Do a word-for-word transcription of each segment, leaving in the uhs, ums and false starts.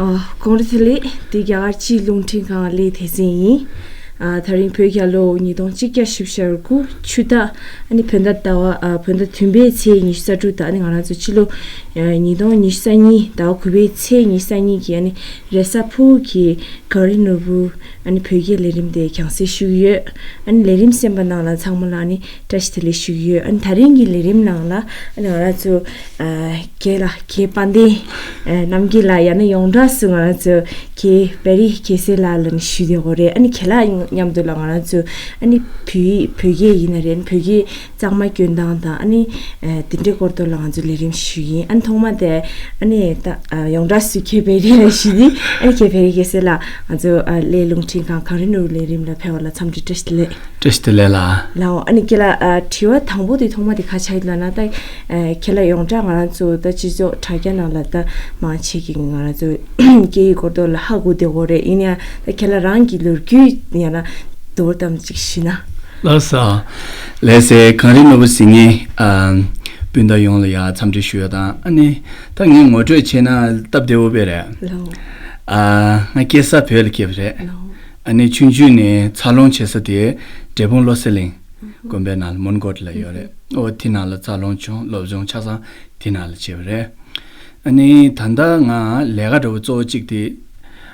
ཨ། གོང་རེ་ཐི་ལེ། འདི་རྒྱ་གར་སྤྱིའི་རླུང་འཕྲིན་ཁང་ལས་སྡེ་ཚན་ཡིན། ཨ། ད་རིང་བོད་རྒྱལ་ལོ་ཉིས་སྟོང་གཅིག་བརྒྱ་བཞི་བཅུ་ཞེ་དགུ་ཆུ་རྟ། ཨ་ནི་བོད་ཟླ་ཟླ་བ། ཨ། བོད་ཟླ་བདུན་པའི་ཚེས་ཉི་ཤུ་རྩ་དྲུག་དང་། ཨ་ནི་ང་རང་ཚོ་སྤྱི་ལོ་ཉིས་སྟོང་ཉི་ཤུ་རྩ་གཉིས་ཟླ་བ་དགུ་པའི་ཚེས་ཉི་ཤུ་རྩ་གཉིས་ཀྱི། ཨ་ནི་རེས་གཟའ་ཕུར་བུ་གི་གངས་རི་ནོར་བུ། ཨ་ནི་བོད་སྐད་ལས་རིམ་དེ་རྒྱང་སྲིང་ཞུ་གི་ཡོད། ཨ་ནི་ལས་རིམ་གསན་པ་རྣམས་ལ་ཚང་མ་ལ་ཨ་ནི་བཀྲ་ཤིས་བདེ་ལེགས་ཞུ་གི་ཡོད། ཨ་ནི་ད་རིང་གི་ལས་རིམ་ནང་ལ་ཨ་ནི་ང་རང་ཚོ། ཨ། རྒན་ལགས། རྒན་དཔལ་ལྡན། ཨ། རྣམ་རྒྱལ་ལགས། ཡང་ན་ཡོངས་གྲགས་སུ་ང་རང་ཚོ་རྒན་བེ་རི་རྒྱལ་མཚན་ལགས་ལ་ནི་ཞུ་བདེ་གོ་རེད། ཨ་ནི་ཁྱེད་ལགས་མཉམ་དུ་ལ་ང་རང་ཚོ་ཨ་ནི་བོད་ཡིག་བོད་སྐད་ཡིན་ན་རེད། བོད་སྐད་གཙང་མ་སྐྱོན་སྟངས་དང་། ཨ་ནི། ཨ། དེ་འདྲའི་སྐོར་དུ་ལ་ང་ཚོ་ལས་རིམ་ཞུ་ཡིན། ཨ་ནི་ཐོག་མ་དེ་ཨ་ནི་ད། ཨ། ཡོངས་གྲགས་སུ་རྒན་བེ་རི་ལ་ཞུ་ཡིན། ཨ་ནི་རྒན་བེ་རི་རྒྱལ་མཚན་ལགས། ང་ཚོ། ཨ། གླེ་རླུང་འཕྲིན་ཁང་གངས་རི་ནོར་བུ་ལས་རིམ་ལ་ཕེབས་པ་ལ་འཚམས་འདྲི་བཀྲ་ཤིས་བདེ་ལེགས། བཀྲ་ཤིས་བདེ་ལེགས་ལགས། ལགས་འོ། ཨ་ནི་རྒན་ལགས། ཨ། དྲི་བ་དང་པོ་དེ་ཐོག་མ་དེ་ག་ཆགས་ཡོད་ལབ་ན། ད། ཨ། རྒན་ལགས་ཡོངས་གྲགས་ང་རང་ཚོ་ད་སྤྱི་ཚོགས་དྲ་རྒྱ་ནང་ལ་ད་མང་ཆེ་གིས་ང་རང་ཚོ་སྐད་ཡིག་སྐོར་དུ་ལ་ཧ་གོ་བདེ་གོ་རེད། ཡིན་ཡང་ད་རྒན་ལགས་རང་གི་ལོ་རྒྱུས་ཡང་ན་མདོར་ཙམ་ཅིག་ཞུས་ན། ལགས་སོ། ལགས་སེ། གངས་རི་ནོར་བུ་ཟེར་མཁན། ཨ། སྤུན་ཟླ་ཡོངས་ལ་ཡ་འཚམས་འདྲི་ཞུ་ཡ་དང་། ཨ་ནི་ད་ངས་ངོ་སྤྲོད་བྱས་ན་སྟབས་བདེ་བོ་དཔེ་རེད། ལགས་འོ། ཨ། ང་སྐྱེས་ས་བོད་ལ་སྐྱེས་པ་རེད། ལགས་འོ། ཨ་ནི་ཆུང་ཆུང་ནས་འཚར་ལོངས་བྱེད་ས་དེ་འབྲས་སྤུངས་བློ་གསལ་གླིང་དགོན་པའི་ནང་ལ་མོན་གྷོ་ལ་ཡོད་རེད། ཨོ། དེ་ནང་ལ་འཚར་ལོངས་བྱུང་། སློབ་སྦྱོང་ཆ་ཚང་དེ་ནང་ལ་བྱས་པ་རེད། ཨ་ནི་ད་ལྟ་ང་ལས་ཀ་འདྲ་བོ་གཙོ་བོ་གཅིག་དེ།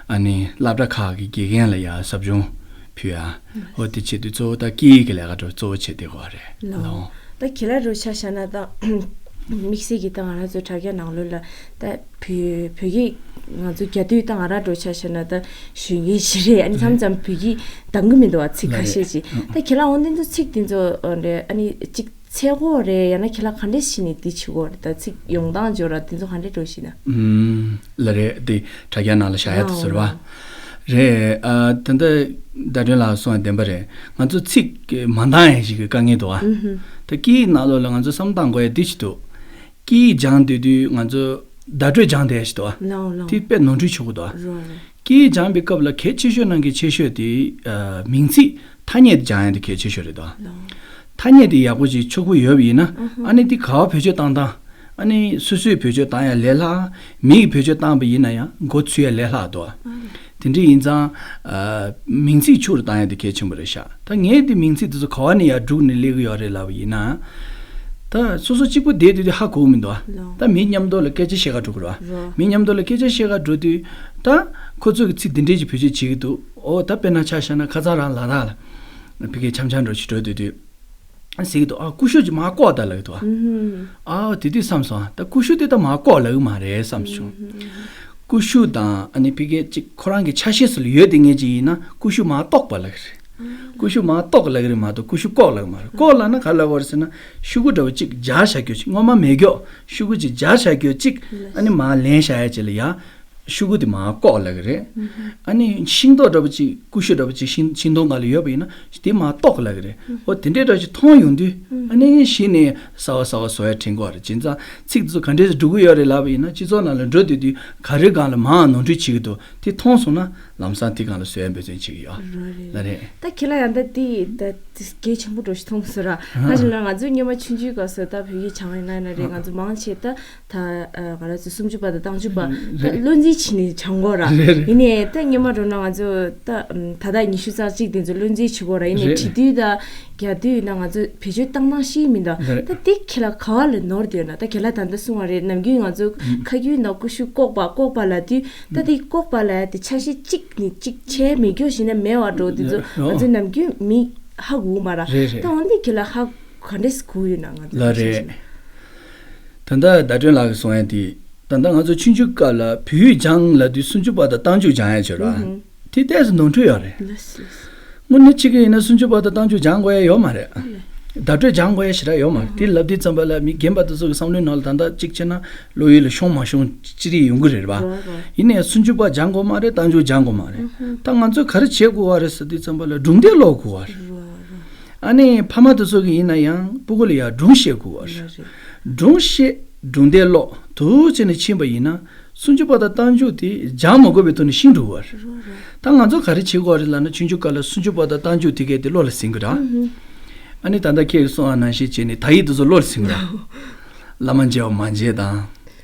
ཨ་ནི་སློབ་གྲྭ་ཁག་གི་དགེ་རྒན་ལ་ཡ་ཟབ་སྦྱོང་ཕུལ་ཡ། ཨོ། དེ་བྱེད་དུས་གཙོ་བོ་ད་སྐད་ཡིག་གི་ལས་ཀ་འདྲ་བོ་གཙོ་བོ་བྱེད་བསྡད་ཡོད་རེད། ལགས་འོ། ལགས་འོ། ད་ཁྱེད་ལ་རོ་ཆ་བཞག་ན་ད་དམིགས་བསལ་གྱི་ད་ང་རང་ཚོ་དྲ་རྒྱ་ནང་ལོགས་ལ་ད་བོད་བོད་སྐད་ང་ཚོ་རྒྱག་དུས་ད་ང་རང་འདྲ་བོ་ཆ་བཞག་ན་ད་གཞོན་སྐྱེས་ཤིག་རེད། ཨ་ནི་མཚམས་མཚམས་བོད་སྐད་འདང་གི་མི་འདུག་བ། ཚིག་ཁ་ཤས་ཅིག། ད་ཁྱེད་ལ་འོ་དེ་ཚོ་ཚིག་དེ་ཚོ་རེད། ཨ་ནི་ཅིག་འཚོལ་གྱི་ཡོད་རེད། ཡང་ན་ཁྱེད་ལ་ག་འདྲས་བྱས་ནས་འདི་བྱེད་ཀྱི་ཡོད་རེད། ད་ཚིག་ཡོང་སྟངས་སྦྱོར་བ་དེ་ཚོ་ག་འདྲས་འདྲ་བོ་ཞིག་ན། ཨུམ། ལགས་རེད། དེ་དྲ་རྒྱ་ནང་ལ་བཞག་ཡ་དེ་ཟེར་བ། ལགས་འོ། རེད། ཨ། ད་ལྟ་ཟླ་སྒྲོན་ལགས་གསུངས་པ་བདེན་པ་རེད། ང་ཚོ་ཚིག་མ་འདང་ཡ་ཞིག་གི་དཀའ་ངལ་འདུག་ཨ། ཨུ་ཧུ། ད་སྐད་ཡིག་ནང་ལོགས་ལ་ང་ཚོ་བསམ་བློ་བཏང་དགོས་ཡ་འདི་ཞིག་འདུག། སྐད་ཡིག་སྦྱང་སྡོད་དུས་ང་ཚོ་བརྡ་སྤྲོད་སྦྱང་བསྡད་ཡ་ཞིག་འདུག་ཨ། ལགས་འོ། ལགས་འོ། དེ་དཔེ་ནོར་འཁྲུལ་ཆེ་པོ་འདུག་ཨ། རོ་རེད། སྐད་ཡིག་སྦྱང་པའི་སྐབས་ལ་གལ་ཆེ་ཤོས་ནང་གི་ཆེ་ཤོས་དེ། ཨ། མིང་ཚིག་ཐ་སྙད་སྦྱང་ཡ་དེ་གལ་ཆེ་ཤོས་རེད་དོ། ལགས་འོ། ཐ་སྙད་དེ་ཡག་པོ་ཅིག་ཕྱུག་པོ་ཡོད་པ་ཡིན་ན། ཨ་ནི་དེ་ག་པར་བེད་སྤྱོད་བཏང་སྟངས། ཨ་ནི་སོ་སོས་བེད་སྤྱོད་བཏང་ཡ་ལས་སླ། མི་ཡིས་བེད་སྤྱོད་བཏང་པ་ཡིན་ན་ཡང་མགོ་ཚོས་ཡ་ལས་སླ་དོ། ཨ་ནི་དེ་འདྲ་ཡིན་ཙང་། ཨ། མིང་ཚིག་ཕྱུག་རུ་བཏང་ཡ་དེ་གལ་ཆེན་པོ་རེད་ཤག། ད་ངས་དེ་མིང་ཚིག་དེ་ཚོ་ག་བ་ནས་ཡར་སྒྲུག་ནས་སླེབས་ཀྱི་ཡོད་རེད་ལབ་པ་ཡིན་ན། ད་སོ་སོ་གཅིག་པུ་བསྡད་དུས་དེ་ཧ་གོ་གི་མི་འདུག་ཨ། ལགས་འོ། ད་མི་མཉམ་དུ་ལ་སྐད་ཆ་བཤད་ག་འགྲོ་གི་རེད་བ། རོ། མི་མཉམ་དུ་ལ་སྐད་ཆ་བཤད་ག་འགྲོ་དུས། ད་ཁོ་ཚོ་གི་ཚིག་འདི་འདྲས་ཅིག་བེད་སྤྱོད་བྱེད་ཀྱི་འདུག། ཨོ། ད་དཔེར་ན་ཆ་བཞག་ན་ཁ་སང་རང་ལ་དྭགས་ལ་ཕ་གིར་འཆམ་འཆམ་འདྲ་ཞིག་འགྲོ་དུས་དུས། ཟེར་གྱི་འདུག། ཨ། ཀུ་ཤུ་ཅིག་མར་བཀོག་ད་ལབ་ཀྱི་འདུག་ཨ། ཨུ་ཧུམ། ཨ། དེ་དུས་བསམ་སོང་། ད་ཀུ་ཤུ་དེ་ད་མར་བཀོག་ལབ་ཀྱི་མ་རེད་བསམ་བྱུང་། ཨུ་ཧུམ། ཀུ་ཤུ་དང་ཨ་ནི་ཕ་གིར་ཅིག་ཁོ་རང་གི་ཆ་ཤས་སུ་ལ་ཡོད་དེ་ངེས་ཅིག་ཡིན་ན་ཀུ་ཤུ་མར་གཏོགས་པ་ལབ་ཀྱི་རེད། ཨུ་ཧུམ། ཀུ་ཤུ་མར་གཏོགས་ལབ་ཀྱི་རེད་མ་གཏོགས་ཀུ་ཤུ་བཀོག་ལབ་ཀྱི་མ་རེད། བཀོག་ལབ་ན་ག་ལབ་དགོས་རེད་ཟེར་ན། ཤོག་གུ་འདྲ་བོ་ཅིག་སྦྱར་བཞག་རྒྱུ་ཅིག། སྔོན་མ་མེད་རྒྱུ། ཤོག་གུ་ཅིག་སྦྱར་བཞག་རྒྱུ་ཅིག། ཨ་ནི་མར་ལེན་བཞག་ཡ་ཅིག་ལ་ཡ། ཤོག་གུ་དེ་མར་བཀོག་ལབ་ཀྱི་རེད། ཨ་ནི་ཤིང་ཏོག་འདྲ་པོ་ཅིག། ཀུ་ཤུ་འདྲ་པོ་ཅིག་ཤིང་ཤིང་སྡོང་སྒང་ལ་ཡོད་པ་ཡིན་ན་དེ་མར་གཏོགས་ལབ་ཀྱི་རེད། འོ་དེ་འདྲའི་འདྲ་ཞིག་མཐོང་ཡོང་དུས། ཨ་ནི་གཞི་ནས་གསར་པ་གསར་པ་བཟོ་ཡ་དྲན་གྱི་ཡོད་རེད། བྱས་ཙང་ཚིག་དེ་ཚོ་ག་འདྲས་སེ་འགྲོ་གི་ཡོད་རེད་ལབ་པ་ཡིན་ན། སྤྱི་ཚོགས་ནང་ལ་འགྲོ་སྡོད་དུས་ག་རེ་སྒང་ལ་མར་ནོར་འཁྲུལ་བྱེད་ཀྱི་འདུག། དེ་མཐོང་སོང་ན་ལམ་སང་དེ་སྒང་ལ་བཟོ་ཡ་འབད་བརྩོན་བྱེད་ཀྱི་ཡོད། རེད་རེད། ལགས་རེད། ད་ཁྱེད་ལ་ཡང་ད་དེ་ད་དེ་གལ་ཆེན་པོ་འདྲ་ཞིག་མཐོང་སོང་ར། ཨ་ཧ། ཁ་ཅིག་ལ་ང་ཚོ་སྔོན་མ་ཆུང་ཆུང་སྐབས་སུ་ད་བོད་ཡིག་སྦྱང་ཡིན་ན་ཡིན་ན་རེད། ང་ཚོ་མང་ཆེ་ད། ད་ཨ་ང་རང་ཚོ་སུམ་ཅུ་པ་དང་རྟགས་འཇུག་པ། ད་རེད། བློ་འཛིན་བྱས་ནས་སྦྱང་དགོས་ར། རེད་རེད། ཡིན་ནའི་ད་སྔོན་མ་འགྲོ་ན་ང་ཚོ་ད་ད་ལྟ་ཉི་ཤུ་རྩ་གཅིག་དེ་ཚོ་བློ་འཛིན་བྱེད་དགོས་ར། ཡིན་ནའི། རེད། བྲིས་དུས་ད་རྒྱག་དུས་ན་ང་ཚོ་བེད་སྤྱོད་བཏང་སྟངས་ཤེས་མི་འདུག། རེད། ད་དེ་ཁྱེད་ལ་ག་བ་ལ་ནོར་བསྡད་ན། ད་ཁྱེད་ལ་ད་ལྟ་གསུངས་པ་རེད། ནམ་རྒྱུན་ང་ཚོ་ཨུ། ཁ་རྒྱུན་ནང་ཀུ་ཤུ་བཀོག་པ་བཀོག་པ་ལབ་དུས། ད་དེ་བཀོག་པ་ལབ་དེ་ཆ་ཤས་གཅིག་ནས་གཅིག་བྱས་མེད་རྒྱུ་ཞིག་ན་མེད་པ་འགྲོ། དེ་ཚོ། ཨོ། ང་ཚོ་ནམ་རྒྱུན་མི་ཧ་གོ་མ་ར། རེད་རེད། ད་འོན་ཏེ་ཁྱེད་ལ་ཧ་ག་འདྲས་གོ་ཡོད་ན། ང་ཚོ་ལགས་རེད། ད་ལྟ་ཟླ་སྒྲོན་ལགས་ཀྱིས་གསུངས་ཡ་དེ། ད་ལྟ་ང་ཚོ་ཆུང་ཆུང་སྐབས་ལ་བོད་ཡིག་སྦྱང་ལབ་དུས་སུམ་ཅུ་པ་དང་རྟགས་འཇུག་སྦྱང་ཡ་བྱེད་ར། ཨུ་ཧུམ། དེ་ཏོག་ཙམ་ནོར་འཁྲུལ་ཡོད་རེད། ལགས་སོ། དངོས་གནས་བྱེད་ཀྱི་ཡིན་ན་སུམ་ཅུ་པ་དང་རྟགས་འཇུག་སྦྱང་དགོས་ཡ་ཡོད་མ་རེད། ཨ་ལས། བརྡ་སྤྲོད་སྦྱང་དགོས་ཡ་ཞེ་དྲག་ཡོད་མ་རེད། ཨུ་ཧུམ། དེ་ལབ་དུས་ཙམ་པ་ལ་མི་རྒན་པ་དེ་ཚོ་གི་བསམ་བློའི་ནང་ལ་ད་ལྟ་གཅིག་བྱས་ན་བློ་ཡུལ་ལ་ཤོང་མ་ཤོང་ཅི་རིགས་ཡོང་གི་རེད་པ། རོ་རོ། ཡིན་ནའི་སུམ་ཅུ་པ་སྦྱང་དགོས་མ་རེད། རྟགས་འཇུག་སྦྱང་དགོས་མ་རེད། ཨུ་ཧུམ། ད་ང་ཚོས་ག་རེ་བྱེད་དགོས་པ་རེད་ཟེར་དུས་ཙམ་པ་ལ་སྒྲུང་དེབ་ཀློག་དགོས་པ་རེད། རོ་རོ། ཨ་ནི་ཕ་མ་དེ་ཚོ་གི་ཡིན་ན་ཡང་སྤུ་གུ་ལ་ཡ་སྒྲུང་བཤད་དགོས་པ་རེད། རེད་རེད། སྒྲུང་བཤད། སྒྲུང་དེབ་ཀློག་དུ་བྱས་ནས་ཕྱིན་པ་ཡིན་ན། སུམ་ཅུ་པ་དང་རྟགས་འཇུག་དེ་སྦྱང་མ་དགོས་པའི་ཐོག་ནས་ཤེས་འགྲོ་གི་རེད། རེད་རེད། ད་ང་ཚོ་ག་རེ་བྱེད་དགོས་རེད་ལབ་ན། ཆུང་ཆུང་སྐབས་ལ་སུམ་ཅུ་པ་དང་རྟགས་འཇུག་དེ་གས་དེ་བློ་ལ་ཟིན་གི་ར། ཨུ་ཧུམ། ཨ་ནི་ད་ལྟ་ཁྱེད་ཀྱིས་གསུངས་པ་ནང་བཞིན་བྱས་ནས་དག་ཡིག་དེ་ཚོ་བློ་ལ་ཟིན་གི་ར། བླ་མ་མཇལ་བ་མ་མཇལ་དང་།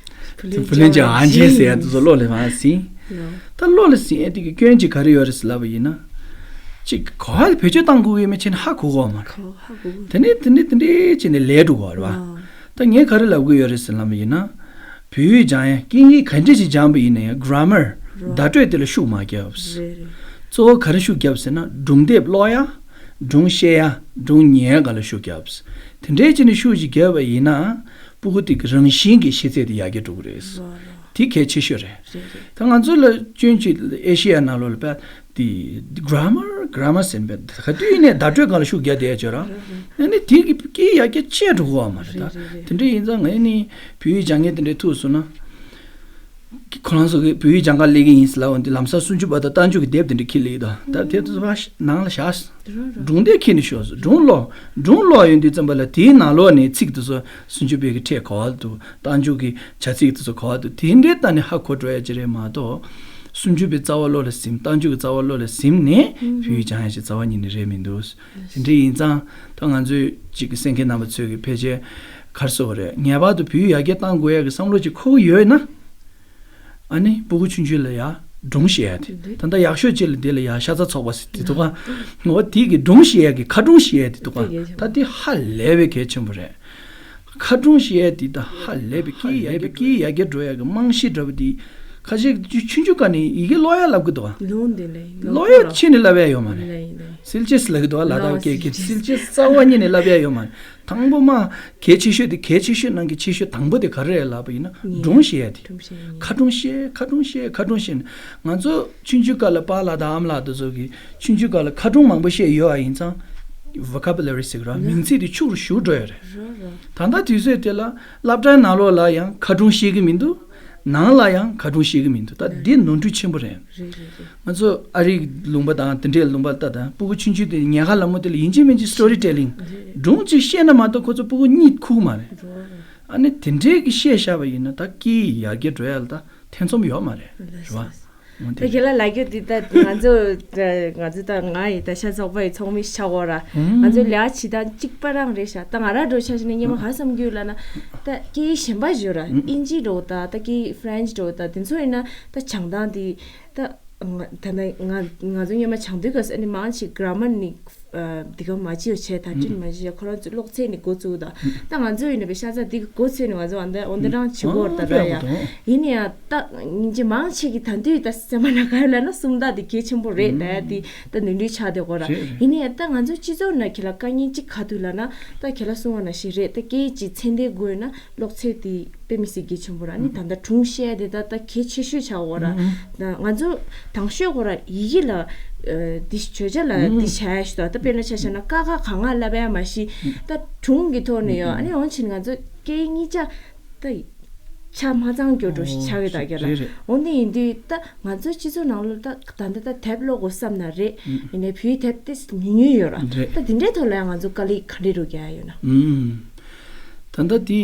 བུ་ལོན་བུ་ལོན་བྱས་པ་ཨ་མཇལ་ཟེར་ཡ་དེ་ཚོ་བློ་ལ་མར་ཟིན། ད་བློ་ལ་ཟིན་ཡས་དེ་གི་སྐྱོན་ཅིག་ག་རེ་ཡོད་རེད་ཟེར་ལབ་པ་ཡིན་ན། ཅིག་ག་བ་ལ་བེད་སྤྱོད་བཏང་དགོས་ཡོད་མེད་ཅིག་ནི་ཧ་གོ་གོ་མ་རེད། གོ་ཧ་གོ་གོ། དེ་ནས་དེ་འདྲས་དེ་འདྲས་བྱས་ནས་ལས་འགྲོ་གོ་རེད་བ། ཨ། ད་ངས་ག་རེ་ལབ་གི་ཡོད་རེད་ཟེར་ལབ་པ་ཡིན་ན། བོད་ཡིག་སྦྱང་ཡ་སྐད་ཡིག་ག་འདྲས་ཞིག་སྦྱངས་པ་ཡིན་ན་ཡང་grammar རོ། བརྡ་སྤྲོད་དེ་ལ་ཤུགས་མ་རྒྱབ། རེད་རེད། གཙོ་བོ་ག་རེ་ཤུགས་རྒྱབ་ཟེར་ན་སྒྲུང་དེབ་ཀློག་ཡ། སྒྲུང་བཤད་ཡ། སྒྲུང་ཉན་ཡ་སྒང་ལ་ཤུགས་རྒྱབ། དེ་འདྲས་བྱས་ནས་ཤུགས་ཅིག་རྒྱབ་པ་ཡིན་ན། སྤུ་གུ་དེ་གི་རང་བཞིན་གྱི་ཤེས་ཚད་དེ་ཡར་རྒྱས་འགྲོ་གི་རེད། རོ་རོ། དེ་གལ་ཆེ་ཤོས་རེད། རེད་རེད། ད་ང་ཚོ་ལ་སྐྱོན་ཅིག་ཨེ་ཤེ་ཡ་ནང་ལོགས་ལ་པ་དེ་grammar grammar ཟེར་ནས་ག་དུས་ཡིན་ནའི་བརྡ་སྤྲོད་སྒང་ལ་ཤུགས་རྒྱག་བསྡད་ཡ་ཅིག་ཡོད་ར། ཨ་ནི་དེ་གི་སྐད་ཡར་རྒྱས་ཆེ་འགྲོ་གི་ཡོད་མ་རེད་ད། རེད་རེད་རེད། དེ་འདྲ་ཡིན་ཙང་ངས་ནི་བོད་ཡིག་སྦྱང་མཁན་དེ་འདྲས་ཐུག་སོང་ན། ཁོ་རང་ཚོ་གིས་བོད་ཡིག་སྦྱང་ག་སླེབས་ཀྱི་ཡིན་ཟེར་ལབ་འོང་དུས་ལམ་སང་སུམ་ཅུ་པ་དང་རྟགས་འཇུག་གི་དེབ་དེ་འདྲ་འཁྱེར་སླེབས་ཀྱི་འདུག་ད་དེ་ཚོ་ཕར་ནང་ལ་བཞག་སྒྲུང་དེབ་འཁྱེར་ནས་ཤོག་སྒྲུང་ཀློག་སྒྲུང་ཀློག་ཡོང་དུས་ཙམ་པ་ལ་དེའི་ནང་ལོགས་ནས་ཚིག་དེ་ཚོ་སུམ་ཅུ་པའི་གི་ཕྲད་ག་བ་འདུག་རྟགས་འཇུག་གི་བྱ་ཚིག་དེ་ཚོ་ག་བ་འདུག་དེ་འདྲའི་སྟེང་ནས་ཧ་གོ་འགྲོ་ཡ་ཅིག་རེད་མ་གཏོགས། སུམ་ཅུ་པའི་རྩ་བ་བློ་ལ་ཟིན། རྟགས་འཇུག་གི་རྩ་བ་བློ་ལ་ཟིན་ནས་བོད་ཡིག་སྦྱང་ཡ་ཅིག་རྩ་བ་ཉིད་ནས་རེད་མི་འདུག་དེ་འདྲ་ཡིན་ཙང་ད་ང་ཚོའི་གཅིག་གི་གསན་མཁན་རྣམ་པ་ཚོས་ཀྱི་ཕལ་ཆེར་ག་རེ་ཟེར་དགོས་རེད། ངེས་པར་དུ་བོད་ཡིག་ཡར་རྒྱས་གཏང་དགོས་ཡ་གི་བསམ་བློ་ཅིག་འཁོར་གྱི་ཡོད་ན། ཨ་ནི་སྤུ་གུ་ཆུང་ཆུང་ལ་ཡ་སྒྲུང་བཤད་ཡ་དེ། འདི། ད་ལྟ་ཡག་ཤོས་ཅིག་ལ་དེ་ལ་ཡ་ཤ་ཚ་ཚོགས་པ་ཟེར་དེ་འདུག་ག་འོ་དེ་གི་སྒྲུང་བཤད་ཡ་གི་ཁ་སྒྲུང་བཤད་ཡ་དེ་འདུག་ག་དེ་གལ་ཆེན་པོ། ད་དེ་ཧ་ལས་པའི་གལ་ཆེན་པོ་རེད། ཁ་སྒྲུང་བཤད་ཡ་དེ་ད་ཧ་ལས་པའི་སྐད་ཡར་རྒྱས་སྐད་ཡར་རྒྱས་འགྲོ་ཡ་གི་རྨང་གཞི་འདྲ་བོ་དེ། ཁ་ཤས་ཆུང་ཆུང་སྒང་ནས་ཡི་གེ་ཀློག་ཡ་ལབ་གི་འདུག་ག་ལུང་འདི་ལས་ཀློག་ཡ་ཆེ་ནས་ལབ་ཡ་ཡོད་མ་རེད། ལས་ཡིན་ལས། སིལ་ཅེས་ལབ་གི་འདུག་ག་ལ་དྭགས་སྐད་ཀྱི་སིལ་ཅེས་རྩ་བ་ཉིད་ནས་ལབ་ཡ་ཡོད་མ་རེད། དང་པོ་མ་གལ་ཆེ་ཤོས་དེ་གལ་ཆེ་ཤོས་ནང་གི་ཆེ་ཤོས་དང་པོ་དེ་ག་རེ་རེད་ལབ་པ་ཡིན་ན་ངས་སྒྲུང་བཤད་ཡ་དེ། སྒྲུང་བཤད་ཡ་ཡིན། ཁ་སྒྲུང་བཤད་ཁ་སྒྲུང་བཤད་ཁ་སྒྲུང་བཤད་ནས་ང་ཚོ་ཆུང་ཆུང་སྐབས་ལ་པཱ་ལགས་དང་ཨ་མ་ལགས་དེ་ཚོ་གིས་ཆུང་ཆུང་སྐབས་ལ་ཁ་སྒྲུང་མང་པོ་བཤད་ཡོད་པ་ཡིན་ཙང་། vocabulary ཟེར་གི་ར་མིང་ཚིག་དེ་ཕྱུག་རུ་ཞུགས་འགྲོ་ཡ་རེད། རོ་རོ། ད་ལྟ་དུས་ཚོད་དེ་ལ་སློབ་གྲྭའི་ནང་ལོགས་ལ་ཡང་ཁ་སྒྲུང་ཤེས་གི་མི་འདུག་ནང་ལ་ཡང་ཁ་སྒྲུང་ཤེས་གི་མི་འདུག་ད་འདི་ནོར་འཁྲུལ་ཆེན་པོ་རེད། རེད་རེད་རེད། ང་ཚོ་ཨ་རིའི་ལུང་པ་དང་དེ་འདྲའི་ལུང་པ་ལྟ་དང་སྤུ་གུ་ཆུང་ཆུང་དེ་ཉལ་ཁ་ལ་མོ་དེ་ལ་ཡིན་གཅིག་མིན་གཅིག་story telling རེད། སྒྲུང་གཅིག་བཤད་ན་མ་གཏོགས་ཁོ་ཚོ་སྤུ་གུ་གཉིད་ཁུག་མ་རེད། རོ་རོ། ཨ་ནི་དེ་འདྲའི་གི་བཤད་བཞག་པ་ཡིན་ན་ད་སྐད་ཡར་རྒྱས་འགྲོ་ཡ་ལ་ད་ཐེ་ཚོམ་ཡོད་མ་རེད། རེད་བ། འོ་དེ་ད་རེད། ཁྱེད་ལ་ལབ་རྒྱུ་འདི་ད་ང་ཚོ་ང་ཚོ་ད་ང་ཡི་ད་ཤ་ཚོགས་པ་ཡི་ཚོགས་མི་ཆགས་འོ་ར། ང་ཚོ་ལས་ཀ་བྱེད་སྟངས་གཅིག་པ་རང་རེད་ཤག་ད་ང་རང་འགྲོ་ཆ་བཞག་ན་སྔོན་མ་ག་བསམ་རྒྱུ་ལབ་ན། ད་སྐད་ཡིག་གཞན་པ་ཞིག་ཡོད་ར། ཨིན་ཇི་འགྲོ་ད་ད་སྐད་ཡིག་French འགྲོ་ད་དེ་ཚོ་ཡིན་ན་ད་སྦྱང་སྟངས་འདི་ད་ང་ད་ད་ང་ང་ཚོ་སྔོན་མ་སྦྱང་དུས་སྐབས་སུ་ཨ་ནི་མང་ཆེ་grammar ནི་འདི་ག་མ་བྱེད་བྱས་ད་ཁྲིད་མ་བྱེད་ཁོ་རང་ཚོ་ཀློག་ཚད་ནི་འགོ་བཙུགས་ད། ད་ང་ཚོ་ཡིན་ན་བའི་ཤ་ཚ་འདི་གི་འགོ་ཚུགས་ནི་ང་ཚོ་ཨ་འདི་འོ་འདི་རང་བྱེད་དགོས་ད་ར་ཡ། ཡིན་ནི་ཡ་ད་ཉིན་གཅིག་མང་ཆེ་གི་ད་འདུས་ད་སེམས་པ་ན་ག་ཡོད་ལ་ན་སུམ་རྟགས་དེ་གལ་ཆེན་པོ་རེད་ད་ཡ་དེ་ད་ནོར་འཁྲུལ་ཆགས་བསྡད་གོ་ར། རེད་རེད། ཡིན་ནི་ཡ་ད་ང་ཚོ་སྤྱི་ཚོགས་ན་ཁྱེད་ལ་དཀའ་ངལ་གཅིག་ག་དུས་ལ་ན་ད་ཁྱེད་ལ་གསུང་བ་ན་ཞིག་རེད་ད་སྐད་ཡིག་ཅིག་ཚད་ལྡན་དགོས་ན་ཀློག་ཚད་དེ་དཔེ་མི་སྲིད་གལ་ཆེན་པོ་ར་ནི་ད་ལྟ་སྒྲུང་བཤད་དེ་ད་ད་གལ་ཆེ་ཤོས་ཆགས་གོ་ར། ང་ཚོ་དང་ཤོས་གོ་ར་ཡི་གེ་ལ་འདི་བརྗོད་བྱ་ལ་འདི་བྱ་ཡ་ཞིག་ད་ད་དཔེར་ན་ཆ་བཞག་ན་ཀ་ཁ་ག་ང་ལབ་ཡ་མ་ཤི་ད་སྒྲུང་གི་ཐོག་ནས་ཡོད་ཨ་ནི་འོང་ཕྱིན་ང་ཚོ་སྐད་ཡིག་གཉིས་ཆ། ད་ཆ་མ་ཚང་སྐྱོ་འགྲོ་ཞིག་ཆགས་ཡོད་ད་རྒྱ་ལ། རེད་རེད། འོ་ནི་ཡིན་དུས་ད་ང་ཚོའི་སྤྱི་ཚོགས་ནང་ལོགས་ད་ད་ལྟ་ད་དེབ་ཀློག་དགོས་བསམ་ན་རེད། ཡིན་ནའི་བོད་དེབ་དེ་ཉུང་ཉུང་ཡོད་ར། རེད། ད་དེ་འདྲའི་ཐོག་ལ་ཡང་ང་ཚོ་དཀའ་ལས་ག་འདྲས་རུ་རྒྱག་ཡ་ཡོད་ན། ད་ལྟ་དེ་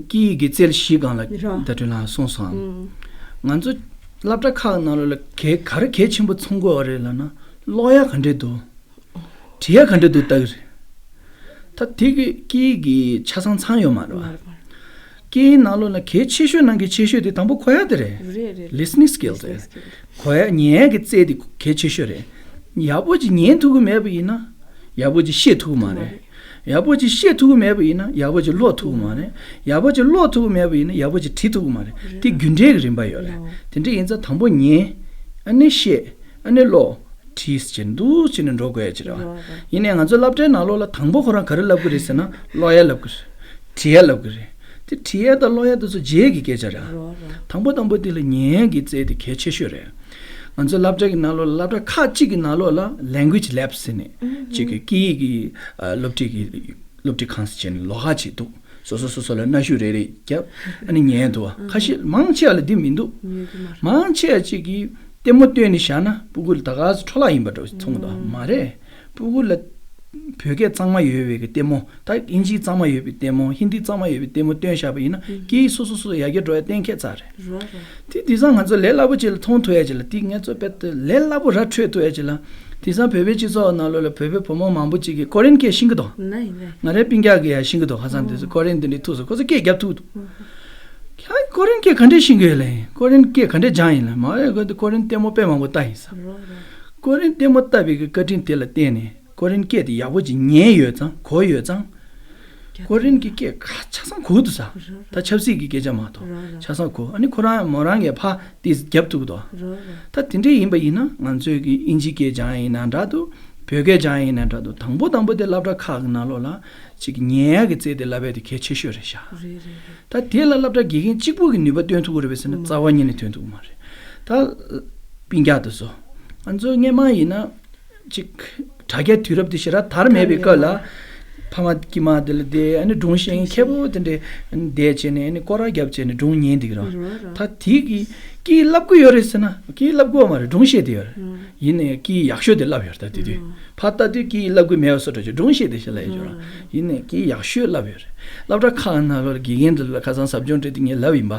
སྐད་ཡིག་གི་རྩལ་བཞིའི་སྒང་ལ་ར། ད་དུས་ལ་སོང་སོང་ཨང་། ང་ཚོ་སློབ་གྲྭ་ཁག་ནང་ལོགས་ལ་གལ་ག་རེ་གལ་ཆེན་པོ་མཚོན་དགོས་བ་རེད་ལབ་ན་ཀློག་ཡ་ག་འདྲས་འདུག་བྲིས་ཡ་ག་འདྲ་འདུག་ལྟ་གི་རེད། ད་དེ་གི་སྐད་ཡིག་གི་ཆ་ཚང་ཚང་ཡོད་མ་རེད་བ། མ་རེད་མ་རེད། སྐད་ཡིག་ནང་ལོགས་ན་གལ་ཆེ་ཤོས་ནང་གི་ཆེ་ཤོས་དེ་དང་པོ་གོ་ཡ་དེ་རེད། རེད་རེད། Listening skill དེ། Listening skill གོ་ཡ་ཉན་ཡ་གི་རྩལ་དེ་གལ་ཆེ་ཤོས་རེད། ཡག་པོ་ཅིག་ཉན་ཐུབ་གི་མེད་པ་ཡིན་ན་ཡག་པོ་ཅིག་ཤེས་ཐུབ་གི་མ་རེད། ཡག་པོ་ཅིག་ཤེས་ཐུབ་གི་མེད་པ་ཡིན་ན་ཡག་པོ་ཅིག་ཀློག་ཐུབ་གི་མ་རེད། ཡག་པོ་ཅིག་ཀློག་ཐུབ་གི་མེད་པ་ཡིན་ན་ཡག་པོ་ཅིག་བྲིས་ཐུབ་གི་མ་རེད། དེ་རྒྱུ་འབྲས་ཀྱི་རིམ་པ་ཡོད་རེད། དེ་འདྲ་ཡིན་ཙང་དང་པོ་ཉན། ཨ་ནི་ཤེས། ཨ་ནི་ཀློག་བྲིས་བྱས་འདུག་བྱས་ནས་འགྲོ་དགོས་ཡ་ཅིག་རེད་བ། རེད་རེད། ཡིན་ནའི་ང་ཚོ་སློབ་གྲྭའི་ནང་ལོགས་ལ་དང་པོ་ཁོ་རང་ག་རེ་ལབ་གི་རེད་ཟེར་ན་ཀློག་ཡ་ལབ་གི་རེད། བྲིས་ཡ་ལབ་གི་རེད། དེ་བྲིས་ཡ་དང་ཀློག་ཡ་དེ་ཚོ་རྗེས་ཀྱི་སྐད་ཆ་རེད། རེད་རེད། དང་པོ་དང་པོ་དེ་ལ་ཉན་ཡ་གི་རྩལ་དེ་གལ་ཆེ་ཤོས་རེད། ང་ཚོ་སློབ་གྲྭ་གི་ནང་ལོགས་ལ་སློབ་གྲྭ་ཁག་ཅིག་གི་ནང་ལོགས་ལ་language lab ཟེར་ནས་ཅིག་གི་སྐད་ཡིག་གི་ཨ་སློབ་ཁྲིད་ཀྱི་སློབ་ཁྲིད་ཁང་ཟེར་བྱས་ནས་ལོགས་ཀ་ཅིག་འདུག་སོ་སོ་སོ་སོ་ལ་གནའ་ཤུལ་རེ་རེ་བརྒྱབ་ཨ་ནི་ཉན་འདུག་བ། ཁ་ཤས་མང་ཆེ་བ་ལ་འདི་མི་འདུག་ཉན་གི་མ་རེད། མང་ཆེ་བ་ཅིག་གིས་ལྟད་མོ་བཏོན་ནས་བཞག་ན་སྤུ་གུ་ལ་ད་ག་སེ་འཕྲོ་བརླག་ཡིན་པ་འདྲ་བོ་མཐོང་གི་འདུག་མ་རེད། སྤུ་གུ་ལ་བོད་སྐད་གཙང་མ་ཡོད་པའི་གི་ལྟད་མོ་ད་ཨིན་ཇི་གཙང་མ་ཡོད་པའི་ལྟད་མོ་ཧིན་དི་གཙང་མ་ཡོད་པའི་ལྟད་མོ་བཏོན་བཞག་པ་ཡིན་ན་སྐད་ཡིག་སོ་སོ་སོ་སོ་ཡར་རྒྱས་འགྲོ་ཡ་གཏན་འཁེལ་ཚར་རེད། རོ་རོ། དེ་དེང་སང་ང་ཚོ་ལས་སླ་པོ་ཅིག་ལ་མཐོང་ཐུབ་ཡ་ཅིག་ལ་དེ་ང་ཚོ་དཔེ་ལས་སླ་པོ་ར་འཕྲོད་ཐུབ་ཡ་ཅིག་ལ་དེང་སང་བོད་པའི་སྤྱི་ཚོགས་ནང་ལོགས་ལ་བོད་པའི་བུ་མོ་མང་པོ་ཅིག་གིས་ཀོ་རི་ཡན་སྐད་ཤེས་ཀྱི་འདུག་ནའི་ནའི། ང་རའི་སྤུན་ཀྱག་གིས་ཡང་ཤེས་ཀྱི་འདུག་ཧ་སང་དེ་ཚོ་ཀོ་རི་ཡན་དེ་འདྲའི་ཐུག་སོང་ཁོ་ཚོ་སྐད་རྒྱབ་ཐུབ་ཀྱི་འདུག་ཁྱེད་ ཀོ་རིན་སྐད་ག་འདྲས་ཤེས་ཀྱི་ཡོད་ལེ། ཀོ་རིན་སྐད་ག་འདྲས་སྦྱངས་ཡིན་ལ། མ་རེད་གོ། ཀོ་རིན་ལྟད་མོ་དཔེ་མང་པོ་ལྟ་ཡིན་ས། རོ་རོ། ཀོ་རིན་ལྟད་མོ་ལྟ་བའི་གི་བཀའ་དྲིན་དེ་ལ་བརྟེན་ནས་ཀོ་རིན་སྐད་དེ་ཡག་པོ་ཅིག་ཉན་ཡོད་ཙང་གོ་ཡོད་ཙང་། ཀོ་རིན་གྱི་སྐད་ཁ་ཆ་ཚང་གོ་འདུག་ས། རོ་རོ། ད་ཆབ་སྲིད་ཀྱི་སྐད་ཆ་མ་གཏོགས། རོ་རོ། ཆ་ཚང་གོ། ཨ་ནི་ཁོ་རང་མོ་རང་གིས་ཕ་དེ་རྒྱབ་ཐུབ་ཀྱི་འདུག། རོ་རོ། ད་དེ་འདྲས་ཡིན་པ་ཡིན་ན་ང་ཚོས་ཀྱི་དབྱིན་ཇི་སྐད་སྦྱང་ཡིན་ན་འདྲ་འདུག། བོད་སྐད་སྦྱང་ཡིན་ན་འདྲ་འདུག། དང་པོ་དང་པོ་དེ་སློབ་གྲྭ་ཁག་གི་ནང་ལོགས་ལ་ཅིག་ཉན་ཡག་གི་རྩལ་དེ་བསླབ་ཡག་དེ་གལ་ཆེ་ཤོས་རེད་ཤག། རེད་རེད་རེད། ད་དེ་ལ་སློབ་གྲྭ་དགེ་རྒན་གཅིག་པུ་གིས་ནུས་པ་བཏོན་ཐུབ་ཀྱི་རེད་པས་ཟེར་ན་རྩ་བ་ཉིད་ནས་ཐོན་ཐུབ་ཀྱི་མ་རེད། ད་སྤུན་ཀྱག་དེ་ཚོ་ང་ཚོ་སྔས་མ་ཡིན་ན་ཅིག་དྲ་རྒྱ་དུས་རབས་དེ་ཞེ་དྲག་དར་མེད་པའི་སྐབས་ལ། ཕ་མ་དཀྱིལ་མ་དེ་ལ་བསྡད། ཨ་ནི་སྒྲུང་བཤད་མཁན་མཁས་པོ་དེ་འདྲས་བསྡད་བྱས་ནས་ཨ་ནི་སྐོར་ར་བརྒྱབ་བྱས་ནས་སྒྲུང་ཉན་འདུག་ར། རོ་རོ། ད་དེ་གི་སྐད་བསླབ་ཀྱི་ཡོད་རེད་ཟེར་ན་སྐད་བསླབ་ཀྱི་ཡོད་མ་རེད། སྒྲུང་བཤད་དེ་ཡོད་རེད། ཡིན་ནའི་སྐད་ཡག་ཤོས་དེ་བསླབ་ཡོད་རེད། ད་དེ་དུས་ཕར་ལྟ་དུས་སྐད་བསླབ་ཀྱི་མེད་པ་བཟོ་འདྲ་ཅིག། སྒྲུང་བཤད་དེ་ཞེ་ལ་ཡོད་ཅོག་ར། ཡིན་ནའི་སྐད་ཡག་ཤོས་བསླབ་ཡོད་རེད། སློབ་གྲྭ་ཁག་ནང་ལོགས་ལ་དགེ་རྒན་དེ་ལ་ཁ་སང་ཟབ་སྦྱོང་སྤྲད་དེ་ངས་བསླབ་ཡིན་པ།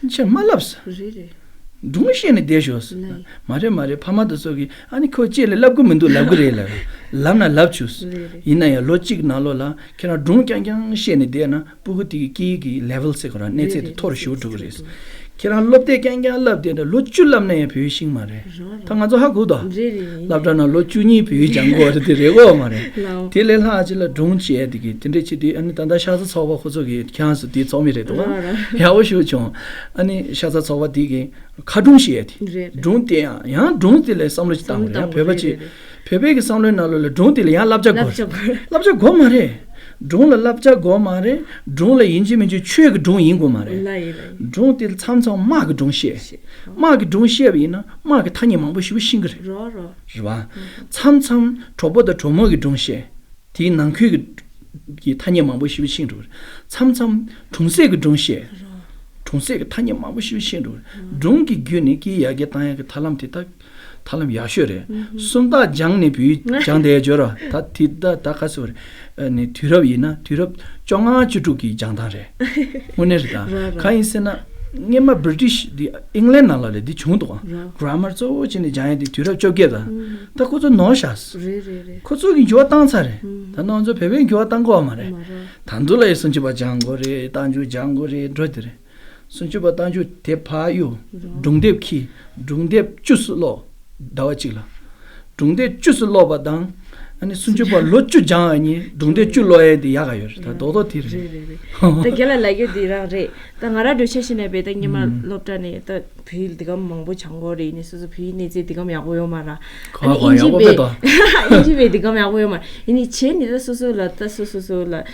ཁྱེད་མ་བསླབས་ས། རེད་རེད། སྒྲུང་བཤད་ནས་བསྡད་ཤོག་ཟེར། ལགས། མ་རེད་མ་རེད། ཕ་མ་དེ་ཚོ་གིས་ཨ་ནི་ཁོ་ལྕེ་ལ་བསླབ་ཀྱི་མི་འདུག་ལབ་ཀྱི་རེད་ལབ། ལབ་ན་ལབ་བཅུག་ཟེར། རེད་རེད། ཡིན་ན་ཡང་ལོ་གཅིག་ནང་ལོགས་ལ་ཁྱེད་རང་སྒྲུང་རྐྱང་རྐྱང་བཤད་ནས་བསྡད་ན་སྤུ་གུ་དེ་གི་སྐད་ཡིག་གི་ལེ་ཝལ་ཟེར་གོ་ར། གནས་ཚད་དེ་མཐོ་རུ་ཞེ་པོ་འགྲོ་གི་རེད་ཟེར། ཁྱེད་རང་སློབ་དེབ་རྐྱང་རྐྱང་བསླབས་བསྡད་ན་ལོ་བཅུ་བསླབས་ན་ཡང་བོད་ཡིག་ཤེས་ཀྱི་མ་རེད། རོ་རོ། ད་ང་ཚོ་ཧ་གོ་དོ། རེད་རེད་རེད། སློབ་གྲྭ་ནང་ལོ་བཅུ་གཉིས་བོད་ཡིག་སྦྱང་དགོས་རེད། དེ་རེད་གོ་མ་རེད། ལའོ། དེ་ལས་ལྷག་ཅིག་ལ་སྒྲུང་བཤད་དེ་གི་དེ་འདྲ་བྱེད་དུས་ཨ་ནི་ད་ལྟ་ཤ་ཚ་ཚོགས་པ་ཁོ་ཚོ་གི་ཁྱེད་རང་ཚོ་དེ་ཚོགས་མི་རེད་འདུག་ག། རོ་རོ། ཡག་པོ་ཞེ་པོ་བྱུང་། ཨ་ནི་ཤ་ཚ་ཚོགས་པ་དེ་གི་ཁ་སྒྲུང་བཤད་དེ། རེད་རེད། སྒྲུང་དེ་ཡང་ཡང་སྒྲུང་དེ་ལ་བསམ་བློ་ཞིག་བཏང་དགོས་རེད། ཡང་བོད་པ་ཅིག་བོད་པའི་གི་བསམ་བློའི་ནང་ལོགས་ལ་སྒྲུང་དེ་ལ་ཡང་བསླབ་བྱ་དགོས་རེད། བསླབ་བྱ་དགོས་རེད། བསླབ་བྱ་དགོས་མ་རེད། སྒྲུང་ལ་བསླབ་བྱ་དགོས་མ་རེད། སྒྲུང་ལ་ཡིན་གཅིག་མིན་གཅིག་ཆོས་ཀྱི་སྒྲུང་ཡིན་དགོས་མ་རེད། ལ་ཡིན་ལ་ཡིན། སྒྲུང་དེ་མཚམས་མཚམས་དམག་གི་སྒྲུང་བཤད། བཤད། དམག་གི་སྒྲུང་བཤད་པ་ཡིན་ན་དམག་གི་ཐ་སྙད་མང་པོ་ཞེ་པོ་ཤེས་ཀྱི་རེད། རོ་རོ། རེད་བ། མཚམས་མཚམས་གྲོགས་པོ་དང་གྲོགས་མོ་གི་སྒྲུང་བཤད། དེའི་ནང་ཁུལ་གྱི་གི་ཐ་སྙད་མང་པོ་ཞེ་པོ་ཤེས་འགྲོ་གི་རེད། མཚམས་མཚམས་གྲོང་གསེབ་ཀྱི་སྒྲུང་བཤད། རོ། གྲོང་གསེབ་ཀྱི་ཐ་སྙད་མང་པོ་ཞེ་པོ་ཤེས་འགྲོ་གི་རེད། སྒྲུང་གི་བརྒྱུད་ནས་སྐད་ཡར་རྒྱས་བཏང་ཡག་གི་ཐབས་ལམ་དེ་ད་ཐབས་ལམ་ཡག་ཤོས་རེད། སུམ་རྟགས་སྦྱངས་ནས་བོད་ཡིག་སྦྱངས་བསྡད་ཡོད་ར། ད་དེ་ད་ད་ག་ཟེར་བ་རེད། ཨ་ནི་དུས་རབས་ཡིན་ན་དུས་རབས་བཅོ་ལྔ་བཅུ་དྲུག་གི་སྦྱང་སྟངས་རེད། དངོས་གནས་རེད་ད། ར་ར། གང་ཡིན་ཟེར་ན་སྔས་མ་བྷི་རི་ཊིཤ་འདི་ཨིང་ལན་ནང་ལ་ལས་འདི་བྱུང་འདུག་ག། ར། གྷི་ར་མར་གཙོ་བོ་བྱས་ནས་སྦྱང་ཡག་འདི་དུས་རབས་བཅོ་བརྒྱད་དང་། ད་ཁོ་ཚོ་ནོར་བཞག། རེད་རེད་རེད། ཁོ་ཚོ་གི་འགྱུར་བ་བཏང་ཚར་རེད། ད་ནང་ཚོ་བོད་པའི་འགྱུར་བ་བཏང་དགོས་པ་མ་རེད། མ་རེད། ད་དུང་ལ་ཡི་སུམ་ཅུ་པ་སྦྱང་དགོས་རེད། རྟགས་འཇུག་སྦྱང་དགོས་རེད། འགྲོ་དེ་རེད། སུམ་ཅུ་པ་རྟགས་འཇུག་དེབ་ཕར་གཡུག། སྒྲུང་དེབ་ཁྱེར། སྒྲུང་དེབ་བཅུ་གསུམ་ཀློག། ཟླ་བ་གཅིག་ལ། སྒྲུང་དེབ་བཅུ་གསུམ་ཀློག་པ་དང་། ཨ་ནི་སུམ་ཅུ་པ་ལོ་བཅུ་སྦྱང་བ་གཉིས་སྒྲུང་དེབ་བཅུ་ཀློག་ཡས་དེ་ཡག་ག་ཡོད་རེད། ད་རྡོག་རྡོག་དེ་རེད། རེད་རེད་རེད། ད་རྒན་ལགས་ལབ་རྒྱུ་དེ་རང་རེད། ད་ང་རང་འདྲ་ཆ་བཞག་ན་བས་ད་སྔས་མ་སློབ་གྲྭ་ནས་ད་བོད་ཡིག་འདི་ག་མང་པོ་སྦྱང་དགོས་རེད། ཡིན་ནའི་སོ་སོ་བོད་ཡིག་གནས་ཚད་འདི་ག་ཡག་པོ་ཡོད་མ་རེད། ཨ་ནི་ཨིན་ཇི་བས་ཨིན་ཇི་བས་འདི་ག་ཡག་པོ་ཡོད་མ་རེད། ཡིན་ནའི་བྱས་ནི་ད་སོ་སོ་ལ་ད་སོ་སོ་སོ་ལ་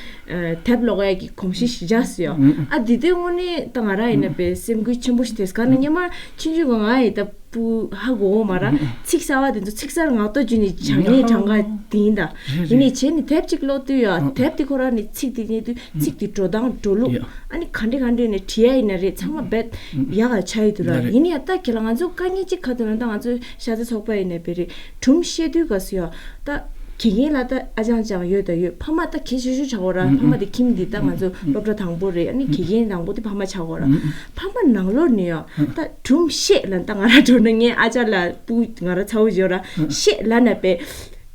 དེབ་ཀློག་ཡག་གི་གོམས་གཤིས་ཤིག་འཇགས་སུ་ཡོད། ཨ་འདི་དུས་དངོས་གནས་ད་ང་རང་ཡིན་ན་བས་སེམས་འགུལ་ཆེན་པོ་ཞིག་ཐེབས། ག་ནས་སྔས་མ་ཆུང་ཆུང་གི་ང་ཡི་ད་སྤུ་ཧ་གོ་གོ་མ་རེད། ཚིག་གསར་བ་དེ་ཚོ་ཚིག་གསར་ངག་ཐོག་བརྒྱུད་ནས་སྦྱང་ཡས་གྲངས་ཀ་དེ་ཡིན་ད། ཡིན་ནའི་བྱས་ནི་དེབ་ཅིག་ཀློག་དུས་ཡ་དེབ་དེ་ཁོ་རང་ནས་ཚིག་དེ་ཉན་དུས་ཚིག་དེ་འགྲོ་སྟངས་འགྲོ་ལུགས། ཨ་ནི་ག་འདྲ་ག་འདྲ་ནས་བྲིས་ཡ་ཡིན་ན་རེད། ཚང་མ་རྦད་ཡག་ག་ཆགས་ཡོད་དུ་ར། ཡིན་ནའི་ཡ་ད་ཁྱེད་ལ་ང་ཚོ་དཀའ་ངལ་ཅིག་ག་དུས་ན་ད་ང་ཚོ་ཤ་ཚ་ཚོགས་པ་ཡིན་ནའི་བེ་རི་སྒྲུང་བཤད་དུས་ག་སུ་ཡ་ད། དགེ་རྒན་ལ་ད་ཨ་ཅང་ཅང་ཡོད་ད་ཡོད། ཕ་མ་ད་གལ་ཆེ་ཤོས་ཆགས་གོ་ར། ཕ་མ་དེ་ཁྱིམ་འདི་ད་ང་ཚོ་སློབ་གྲྭ་དང་པོ་རེད། ཨ་ནི་དགེ་རྒན་དང་པོ་དེ་ཕ་མ་ཆགས་གོ་ར། ཕ་མ་ནང་ལོགས་ནས་ཡོ་ད་སྒྲུང་བཤད་ལ་ད་ང་ར་འགྲོ་ན་ངའི་ཨ་ཅག་ལ་སྤུ་ང་ར་ཚ་བོ་ཡོད་ར་བཤད་ལ་ན་པས་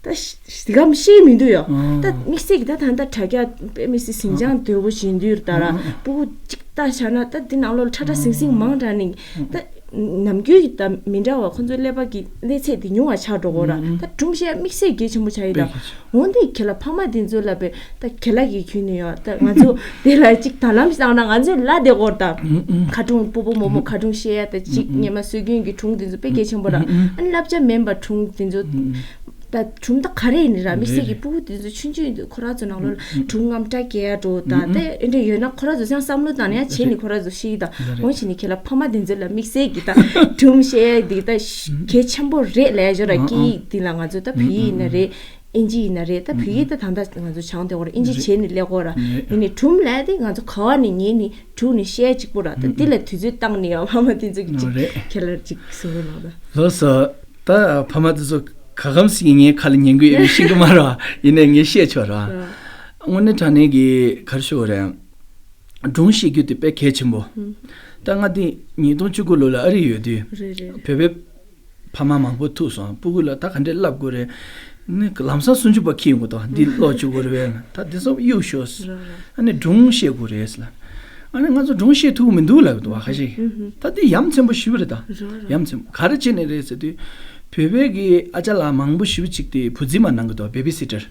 ད་དེ་གམ་བཤད་མི་འདུག་ཡོ། ད་དམིགས་བསལ་གྱི་ད་ད་ད་དྲ་རྒྱ་དཔེ་མི་སྲིད་ཟིང་ཅང་དོད་པོ་བྱེད་འདུག་ད་ར་སྤུ་གུ་གཅིག་ད་བྱ་ན་ད་འདི་ནང་ལོགས་ལ་ཁྲ་ཁྲ་ཟིང་ཟིང་མང་དྲགས་ནི་ད། ནམ་རྒྱུན་གྱི་ད་མི་འདྲ་བ་ཁོ་ཚོའི་ཀླད་པ་གི་གནས་ཚད་དེ་ཉུང་བ་ཆགས་འགྲོ་གོ་ར། ད་སྒྲུང་བཤད་དམིགས་བསལ་གལ་ཆེན་པོ་ཆགས་ཡིན་ད། འོན་ཏེ་ཁྱེད་ལ་ཕ་མ་དེ་ཚོ་ལ་བས་ད་ཁྱེད་ལ་གི་ཁྱོད་ནི་ཡོད་ད་ང་ཚོ་དེ་ལ་ཅིག་ད་ལམ་བཏང་ན་ང་ཚོའི་ལ་དེ་གོ་ད། ཁ་སྒྲུང་སྤོ་བོ་མོ་མོ་ཁ་སྒྲུང་བཤད་ཡ་ད་ཅིག་སྔས་མ་སྲོལ་རྒྱུན་གྱི་སྒྲུང་དེ་ཚོ་དཔེ་གལ་ཆེན་པོ་ར། ཨ་ནི་བསླབ་བྱ་མིན་པ་སྒྲུང་དེ་ཚོ། ད་སྒྲུང་ད་ག་རེ་ཡིན་ར་དམིགས་བསལ་གྱི་སྤུ་གུ་དེ་ཚོ་ཆུང་ཆུང་ཡིན་དུས་ཁོ་ར་ཚོ་ནང་ལོགས་ལ་སྒྲུང་རྔམ་སྐྲག་སྐྱེ་ཡ་འགྲོ་ད་དེ་ཨེ་འདྲ་ཡོད་ན་ཁོ་ར་ཚོ་ཚང་བསམ་བློ་བཏང་ནས་ཡ་བྱས་ནས་ཁོ་ར་ཚོ་ཤེས་ཀྱི་ད་འོང་བྱས་ནས་ཁྱེད་ལ་ཕ་མ་དེ་ཚོ་ལ་དམིགས་བསལ་གྱི་ད་སྒྲུང་བཤད་ཡ་འདི་ད་གལ་ཆེན་པོ་རེད་ལས་ཞོར་ར་སྐད་ཡིག་འདི་ལ་ང་ཚོ་ད་བོད་ཡིག་ཡིན་ན་རེད། ཨིན་ཇི་ཡིན་ན་རེད། ད་བོད་ཡིག་ད་ད་ད་ང་ཚོ་སྦྱང་བསྡད་ཡོད་རེད། ཨིན་ཇི་བྱས་ནས་ལས་ཀྱི་ཡོད་ར། ཡིན་ནའི་སྒྲུང་ལས་དེ་ང་ཚོ་ག་བ་ནས་ཉན་ནས་སྒྲུང་ནས་བཤད་གཅིག་པོ་ར། ད་འདི་ལ་དུས་ཚོད་བཏང་ནས་ཡ་ཕ་མ་དེ་ཚོ་གི་ཅིག་རེད། ཁྱེད་ལ་ཅིག་གསུང་གི་ལ་ད། ལགས་སོ། ད་ཕ་མ་དེ་ཚོ་ག་གམ་ཞིག་ངའི་ཁ་ལ་ཉན་གི་ཡོད་མེད་ཤེས་ཀྱི་མ་རེད་བ། ཡིན་ནའི་ངས་བཤད་ཆོག་ར། ཨ། དངོས་གནས་དྲང་གནས་ཀྱི་ག་རེ་ཞུ་དགོས་རེད། སྒྲུང་བཤད་རྒྱུ་དེ་དཔེ་གལ་ཆེན་པོ། ཨུམ། ད་ང་དེ་ཉིས་སྟོང་བཅུ་དགུ་ལོ་ལ་ཨ་རི་ཡོད་དུས། རེད་རེད། བོད་པའི་ཕ་མ་མང་པོ་ཐུག་སོང་། སྤུ་གུ་ལ་ད་ག་འདྲས་བསླབ་དགོས་རེད། ནི་ལམ་སང་སུམ་ཅུ་པ་ཁྱེར་ཡོང་གི་འདུག། འདི་ཀློག་བཅུག་དགོས་རེད་པས། ད་འདི་ཚོ་གཡུག་ཤོག་ཟེར། རེད་རེད། ཨ་ནི་སྒྲུང་བཤད་དགོས་རེད་ཟེར་ལ། ཨ་ནི་ང་ཚོ་སྒྲུང་བཤད་ཐུབ་ཀྱི་མི་འདུག་ལབ་ཀྱི་འདུག་བ། ཁ་ཤས་ཀྱིས། ད་དེ་ཡ་མཚན་པོ་ཞེ་པོ་རེད་ད། རོ་རོ། ཡ་མཚན་པོ་ག་རེ་བྱས་ནས་རེད་ཟེར་དུས། བོད་པའི་གི་ཨ་ཅག་ལགས་མང་པོ་ཞེ་པོ་ཅིག་དེ་བུ་རྫི་མ་གནང་གི་འདུག་བ། བེ་བི་སི་ཊར་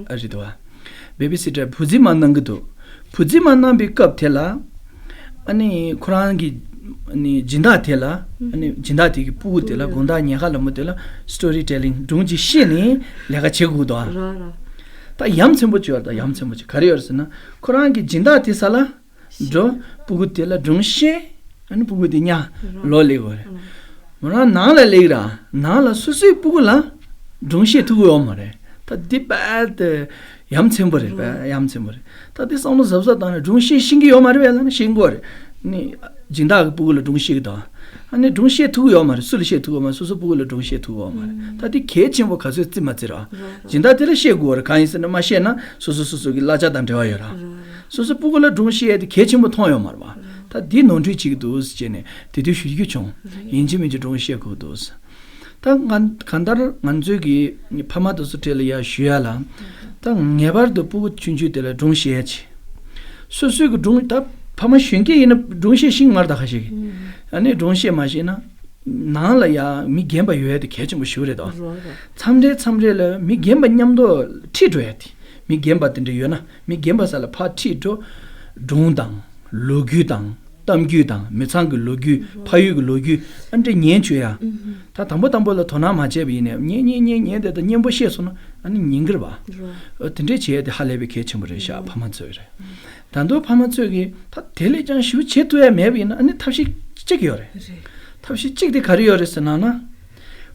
ཨ་རེད་འདུག་བ། བེ་བི་སི་ཊར་བུ་རྫི་མ་གནང་གི་འདུག་བུ་རྫི་མ་གནང་པའི་སྐབས་དེ་ལ། ཨ་ནི་ཁོ་རང་གི་ཨ་ནི་སྦྱིན་བདག་དེ་ལ། ཨ་ནི་སྦྱིན་བདག་དེ་གི་སྤུ་གུ་དེ་ལ། དགོང་དག་ཉལ་ཁ་ལ་མོ་དེ་ལ་སི་ཊོ་རི་ཊེ་ལིང་སྒྲུང་ཅིག་བཤད་ནས་ལས་ཀ་བྱེད་དགོས་འདུག་བ། རོ་རོ། ད་ཡ་མཚན་པོ་ཅིག་ཡོད་རེད། ད་ཡ་མཚན་པོ་ཅིག་ག་རེ་ཡོད་རེད་ཟེར་ན། ཁོ་རང་གི་སྦྱིན་བདག་དེ་ས་ལ། འགྲོ། སྤུ་གུ་དེ་ལ་སྒྲུང་བཤད། ཨ་ནི་སྤུ་གུ་དེ་ཉལ་ལོག་སླེབས་པ་རེད། མོ་རང་ནང་ལ་སླེབས་ར། ནང་ལ་སོ་སོའི་སྤུ་གུ་ལ་སྒྲུང་བཤད་ཐུབ་ཀྱི་ཡོད་མ་རེད། ད་འདི་རྦད་དེ་ཡ་མཚན་པོ་རེད། རྦད་ཡ་མཚན་པོ་རེད། ད་འདི་བསམ་བློ་གཟབ་གཟབ་བཏང་ནས། སྒྲུང་བཤད་ཤེས་ཀྱི་ཡོད་མ་རེད་པས་ལབ་ན། ཤེས་ཀྱི་ཡོད་རེད། ནི་སྦྱིན་བདག་གི་སྤུ་གུ་ལ་སྒྲུང་བཤད་ཀྱི་འདུག་ཨ་ནི་སྒྲུང་བཤད་ཐུབ་ཀྱི་ཡོད་མ་རེད། སུ་ལ་བཤད་ཐུབ་ཀྱི་ཡོད་མ་རེད། སོ་སོ་སྤུ་གུ་ལ་སྒྲུང་བཤད་ཐུབ་ཀྱི་ཡོད་མ་རེད། ད་འདི་གལ་ཆེན་པོ་ག་ཚོད་བརྩི་མ་བརྩི་ར། སྦྱིན་བདག་དེ་ལ་བཤད་དགོས་རེད། གང་ཡིན་ཟེར་ན་མ་བཤད་ན་སོ་སོ་སོ་སོ་གི་གླ་ཆ་དང་འབྲེལ་བ་ཡོད་ར། སོ་སོ་སྤུ་གུ་ལ་སྒྲུང་བཤད་ཡ་དེ་གལ་ཆེན་པོ་མཐོང་ཡོད་མ་རེད་པ། ད་འདི་ནོར་འཁྲུལ་བྱེད་ཀྱི་འདུག་ཟེར་བྱས་ནས་དེ་དུས་ཞུ་རྒྱུ་བྱུང་། ཡིན་གཅིག་མིན་གཅིག་སྒྲུང་བཤད་དགོས་འདུག་ཟེར། ད་ང་གང་ལྟར་ང་ཚོའི་གི་ཕ་མ་དེ་ཚོ་གྲས་ལ་ཡ་ཞུ་ཡ་ལ། ད་ངེས་པར་དུ་སྤུ་གུ་ཆུང་ཆུང་དེ་ལ་སྒྲུང་བཤད་ཡ་བྱེད། སོ་སོའི་གི་སྒྲུང་། ད་ཕ་མ་གཞོན་སྐྱེས་ཡིན་ན་སྒྲུང་བཤད་ཤེས་ཀྱི་མ་རེད། ད་ཁ་ཤས་ཀྱིས། ཨ་ནི་སྒྲུང་བཤད་མ་ཤེས་ན། ནང་ལ་ཡ་མི་རྒན་པ་ཡོད་ཡ་དེ་གལ་ཆེན་པོ་ཞིག་རེད་དོ། རོ་རོ། མཚམས་རེ་མཚམས་རེ་ལ་མི་རྒན་པ་མཉམ་དུ་ཁྲིད་འགྲོ་ཡ་དེ། མི་རྒན་པ་དེ་འདྲ་ཡོད་ན་མི་རྒན་པ་ས་ལ་ཕར་ཁྲིད་འགྲོ། སྒྲུང་དང་། ལོ་རྒྱུས་དང་། གཏམ་རྒྱུད་དང་། མི་ཚང་གི་ལོ་རྒྱུས། ཕ་ཡུལ་གྱི་ལོ་རྒྱུས་ཨ་འདྲ་ཉན་བཅུག་ཡ། ད་དང་པོ་དང་པོ་ལ་དོ་སྣང་མ་བྱས་པ་ཡིན་ནའི་ཉན་ཉན་ཉན་ཉན་དེ་ད་སྙན་པོ་བཤད་སོང་ན་ཨ་ནི་ཉན་གི་རེད་པ། རོ། ཨ་དེ་འདྲས་བྱས་ཏེ་ཧ་ལས་པའི་གལ་ཆེན་པོ་རེད་ཤག་ཕ་མ་ཚོས་རེད། ད་དུང་ཕ་མ་ཚོས་ཀྱིས་ད་དེ་ལས་ཀྱང་ཞུ་བྱེད་ཐུབ་ཡ་མེད་པ་ཡིན་ན་ཨ་ནི་ཐབས་ཤེས་གཅིག་ཡོད་རེད། རེད། ཐབས་ཤེས་གཅིག་དེ་ག་རེ་ཡོད་རེད་ཟེར་ན་ན།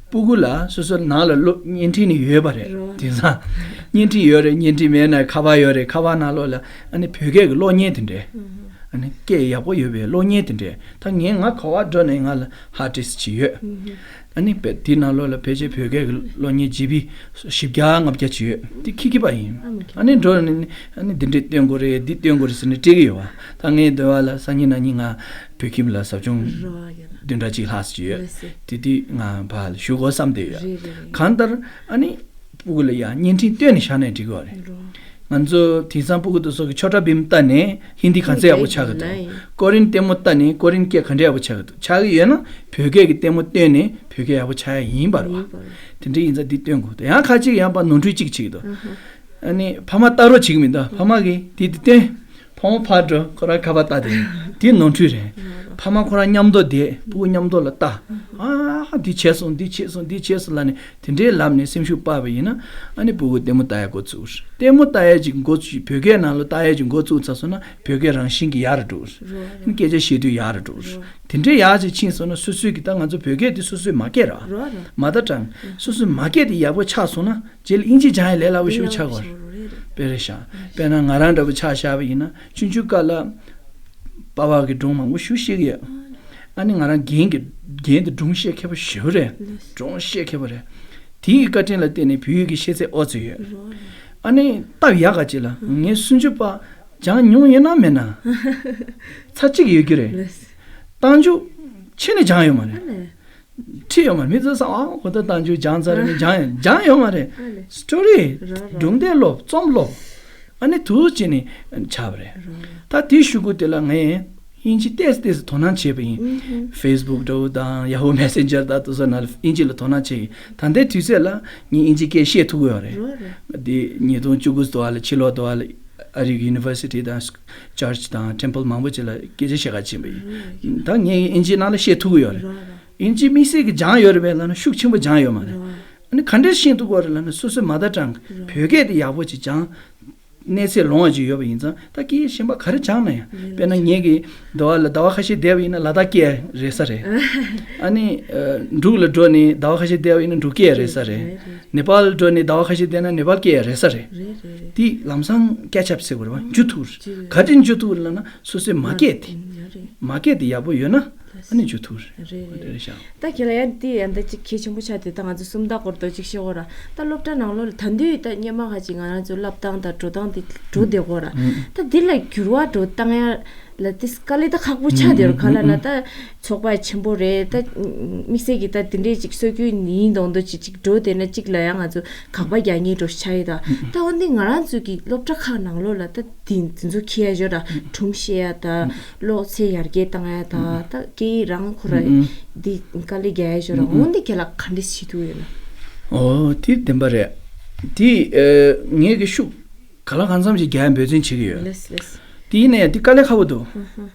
སྤུ་གུ་ལ་སོ་སོ་ནང་ལ་གློག་བརྙན་འཕྲིན་ནི་ཡོད་པ་རེད། རོ། དེང་སང་བརྙན་འཕྲིན་ཡོད་རེད། བརྙན་འཕྲིན་མེད་ན་ཁ་པར་ཡོད་རེད། ཁ་པར་ནང་ལོགས་ལ་ཨ་ནི་བོད་སྐད་ཀྱི་གློག་བརྙན་དེ་འདྲས། ཨ་ནི་སྐད་ཡག་པོ་ཡོད་པའི་གློག་བརྙན་དེ་འདྲས། ད་ངས་ང་ག་པར་འགྲོ་ནས་ང་ལ་ཧར་ཌི་སི་ཅིག་ཡོད། ཨ་ནི་བེད་དེའི་ནང་ལོགས་ལ་ཕལ་ཆེར་བོད་སྐད་ཀྱི་གློག་བརྙན་ཇི་བི་བཞི་བརྒྱ་ལྔ་བརྒྱ་ཅིག་ཡོད། དེ་ཁྱི་ཁྱི་པ་ཡིན། ཨ་མ་ཁྱི། ཨ་ནི་འགྲོ་ནས་ཨ་ནི་འདི་འདྲས་སྟོན་དགོས་རེད། འདི་སྟོན་དགོས་རེད་ཟེར་ནས་སྤྲད་ཀྱི་ཡོད་པ། ད་ངས་འདོད་པ་ལ་སང་ཉིན་གནངས་ཉིན་ང་བོད་ཁྱིམ་ལ་ཟབ་སྦྱོང་རོ་ཡ་ལ། བདུན་ཕྲག་གཅིག་ལྷག་ཙམ་ཅིག་ཡོད། ལགས་སེ། དེ་དུས་ང་ཕར་ལ་ཞུ་དགོས་བསམ་བསྡད་ཡོད། རེད་རེད་རེད། གང་ལྟར་ཨ་ནི་སྤུ་གུ་ལ་ཡ་བརྙན་འཕྲིན་སྟོན་ནས་བཞག་ནས་འགྲིག་གི་རེད། རོ། ང་ཚོ་དེང་སང་སྤུ་གུ་དེ་ཚོ་གི་ཆོ་འཕྲུལ་འབུམ་ལྟ་ནས་ཧིན་དི་ག་ཚད་ཡག་པོ་ཆགས་ཀྱི་འདུག་ཀོ་རིན་ལྟད་མོ་ལྟ་ནས་ཀོ་རིན་སྐད་ག་འདྲ་ཡག་པོ་ཆགས་ཀྱི་འདུག་ཆགས་ཀྱི་ཡོད་ན་བོད་སྐད་ཀྱི་ལྟད་མོ་སྟོན་ནས་བོད་སྐད་ཡག་པོ་ཆགས་ཡ་ཡིན་པ་རེད་པ། ཡིན་པ་རེད། དེ་འདྲ་ཡིན་ཙང་འདི་སྟོན་དགོས་འདུག་ཡང་ཁ་ཅིག་ཡང་པ་ནོར་འཁྲུལ་གཅིག་བྱེད་ཀྱི་འདུག་ཨ་ནི་ཕ་མ་ལྟ་རོགས་བྱེད་ཀྱི་མི་འདུག་ཕ་མ་གིས་དེ་དེ་སྟོན། ཕ་མ་ཕར་འགྲོ། ཁོ་རང་ཁ་པར་ལྟ་དེ། དེ་ནོར་འཁྲུལ་རེད། ཕ་མ་ཁོ་རང་མཉམ་དུ་བསྡད། སྤུ་གུ་མཉམ་དུ་ལ་ལྟ། ཨ་འདི་བྱས་སོང་། འདི་བྱས་སོང་། འདི་བྱས་སོང་ལབ་ནས་དེ་འདྲའི་ལབ་ནས་སེམས་ཤུགས་སྤར་བ་ཡིན་ན་ཨ་ནི་སྤུ་གུ་ལྟད་མོ་ལྟ་ཡ་འགོ་བཙུགས། ལྟད་མོ་ལྟ་ཡ་ཅིག་འགོ་བཙུགས། བོད་སྐད་ནང་ལ་ལྟ་ཡ་ཅིག་འགོ་བཙུགས་ཚར་སོང་ན་བོད་སྐད་རང་བཞིན་གྱིས་ཡག་རུ་འགྲོ། རོ། ཨ་ནི་སྐད་ཆ་བཤད་དུས་ཡག་རུ་འགྲོ། རོ། དེ་འདྲའི་ཡག་ཅིག་ཕྱིན་སོང་ན་སོ་སོའི་གི་ད་ང་ཚོ་བོད་སྐད་དེ་སོ་སོའི་མ་སྐད་ར། རོ་རོ། མ་དར་ཊང་། སོ་སོའི་མ་སྐད་དེ་ཡག་པོ་ཆགས་སོང་ན། རྗེས་ལ་དབྱིན་ཇི་སྦྱང་ཡ་ལས་སླ་པོ་ཞེ་པོ་ཆགས་ཀྱི་ཡོད་རེད། དཔེ་རེད་ཤག་དཔེར་ན་ང་རང་འདྲ་པོ་ཆ་བཞག་པ་ཡིན་ན་ཆུང་ཆུང་སྐབས་ལ་པ་ཕ་གི་སྒྲུང་མང་པོ་ཞེ་པོ་བཤད་ཀྱི་ཡོད། ཨ་ནི་ང་རང་རྒན་གྱི་རྒན་དེ་སྒྲུང་བཤད་མཁས་པོ་ཞེ་པོ་རེད། སྒྲུང་བཤད་མཁས་པོ་རེད། དེའི་བཀའ་དྲིན་ལ་བརྟེན་ནས་བོད་ཡིག་གི་ཤེས་ཚད་ཨོ་ཙི་ཡོད། ཨ་ནི་སྟབས་ཡག་ག་ཅིག་ལ་ངས་སུམ་ཅུ་པ་སྦྱང་མྱོང་ཡོད་ན་མེད་ན། ཚར་གཅིག་ཡོད་རྒྱུ་རེད། རྟགས་འཇུག་ཆེ་ནས་སྦྱང་ཡོད་མ་རེད། ཁྲིད་ཡོད་མ་རེད། མི་ཚོས་བསམ། ཨ་ཁོ་ད་རྟགས་འཇུག་སྦྱངས་ཚར་རེད། མི་སྦྱངས་ཡོད། སྦྱངས་ཡོད་མ་རེད། ཨ་ལེ། སི་ཊོ་རི། ར་ར། སྒྲུང་དེབ་ཀློག་རྩོམ་ཀློག་ཨ་ནི་དུ་བྱས་ནས་ཆགས་པ་རེད། ར་ར། ད་དེའི་གཞུག་གུ་དེ་ལ་ངས་དབྱིན་ཇི་ཏོག་ཙམ་ཏོག་ཙམ་དོ་སྣང་བྱས་པ་ཡིན། ཨུ་ཧུ། ཕེ་སི་བུག་འདྲ་བོ་དང་ཡ་ཧུ་མེ་སེན་ཇར་དང་དེ་ཚོ་ནང་ལ་དབྱིན་ཇི་ལ་དོ་སྣང་བྱས་ཡིན། ད་ལྟའི་དུས་ཚོད་ལ་ངས་དབྱིན་ཇི་སྐད་བཤད་ཐུབ་ཀྱི་ཡོད་རེད། ར་ར། དེ་ཉིས་སྟོང་བཅུ་དགུ་ཙམ་དུ་བ་ལ་ཕྱི་ལོགས་དུ་བ་ལ་ཨ་རིའི་ཡུ་ནི་ཝར་སི་ཊི་དང་ཅར་ཆི་དང་ཊེམ་པལ་མང་པོ་ཅིག་ལ་སྐད་ཆ་བཤད་ག་ཕྱིན་པ་ཡིན། ད་ངས་དབྱིན་ཇི་ནང་ལ་བཤད་ཐུབ་ཀྱི་ཡོད་རེད། ར་ར། དབྱིན་ཇི་དམིགས་བསལ་གྱི་སྦྱངས་ཡོད་རེད་པས་ལབ་ན་ཤུགས་ཆེན་པོ་སྦྱངས་ཡོད་མ་རེད། རེད་བ། ཨ་ནི་ག་འདྲས་ཤེས་ཐུབ་ཀྱི་རེད་ལབ་ན་སོ་སོའི་མ་དར་ཊང་བོད་སྐད་དེ་ཡག་པོ་ཅིག་སྦྱངས། གནས་ཚད་ལོངས་པ་ཅིག་ཡོད་པ་ཡིན་ཙང་ད་སྐད་ཡིག་གཞན་པ་ག་རེ་སྦྱངས་ན་ཡང་། རེད། དཔེར་ན་ངེད་ཀྱིས་ཟླ་བ་ལ་ཟླ་བ་ཁ་ཤས་བསྡད་པ་ཡིན་ན་ལ་དྭགས་སྐད་རེད་ས་རེད། ཨ་ནི་འབྲུག་ལ་འགྲོ་ནས་ཟླ་བ་ཁ་ཤས་བསྡད་པ་ཡིན་ན་འབྲུག་སྐད་རེད་ས་རེད། རེད་རེད། ནེ་པཱལ་འགྲོ་ནས་ཟླ་བ་ཁ་ཤས་བསྡད་ན་ནེ་པཱལ་སྐད་རེད་ས་རེད། རེད་རེད་རེད། དེ་ལམ་སང་ཀེ་ཆ་ཨབ་ཟེར་དགོས་རེད་བ། འཇུ་ཐུབ་རེད། ག་འདྲས་འཇུ་ཐུབ་རེད་ལབ་ན་སོ་སོའི་མ་སྐད་དེ། ཡ་རེད། མ་སྐད་དེ་ཡག་པོ་ཡོད་ན། ཨ་ནི་འཇུ་ཐུབ་རེད། རེད་རེད། རེད་ཤག་ད་ཁྱེད་ལ་ཡང་དེ་ཡང་ད་ཅིག་གལ་ཆེན་པོ་ཆགས་དེ་ད་ང་ཚོ་སུམ་རྟགས་སྐོར་དུ་ཅིག་བཤད་དགོས་ར། ད་སློབ་གྲྭ་ནང་ལོགས་ལ་ད་དུང་ད་སྔོན་མ་ཁ་ཅིག་ང་རང་ཚོ་བསླབ་སྟངས་དང་འགྲོ་སྟངས་དེ་འགྲོ་བསྡད་དགོས་ར། ཨུ། ད་འདི་ལ་འགྱུར་བ་འགྲོ་བཏང་ཡ་ ལ་ཏིས་དཀའ་ལས་ད་ཁག་པོ་ཆགས་དེ་རུ་ག་ལ་ན་ད་ཚོགས་པ་ཆེན་པོ་རེད། ད་དམིགས་བསལ་གྱི་ད་དེ་འདྲས་ཅིག་སྲོལ་རྒྱུན་ཡིན་མདོག་མདོག་ཅིག་ཅིག་འགྲོ་དེ་ན་ཅིག་ལ་ཡང་ང་ཚོ་དགག་པ་རྒྱག་ཉེན་འགྲོ་ཆགས་ཡོད། ད་ད་འོན་ཏེ་ང་རང་ཚོ་གི་སློབ་གྲྭ་ཁག་ནང་ལོགས་ལ་ད་དེ་དེ་ཚོ་ཁྱེར་ཡ་ཞོ་ར་སྒྲུང་བཤད་ཡ་ད་ཀློག་ཚད་ཡར་རྒྱས་བཏང་ཡ་ད་ད་སྐད་ཡིག་རང་ཁོ་ར་འདི་དཀའ་ལས་རྒྱག་ཡ་ཞོ་ར་འོན་ཏེ་ཁྱེད་ལ་ག་འདྲས་བྱེད་ཐུབ་ཡོད་ན། ཨོ་དེ་བདེན་པ་རེད། དེ་ངས་གི་ཤུགས་ག་ལ་གང་འཚམ་ཞིག་རྒྱག་ཡ་འབད་བརྩོན་བྱེད་ཀྱི་ཡོད། ལེས་ལེས། དེ་ཡིན་ནའི་དེ་དཀའ་ལས་ཁག་པོ་འདུག་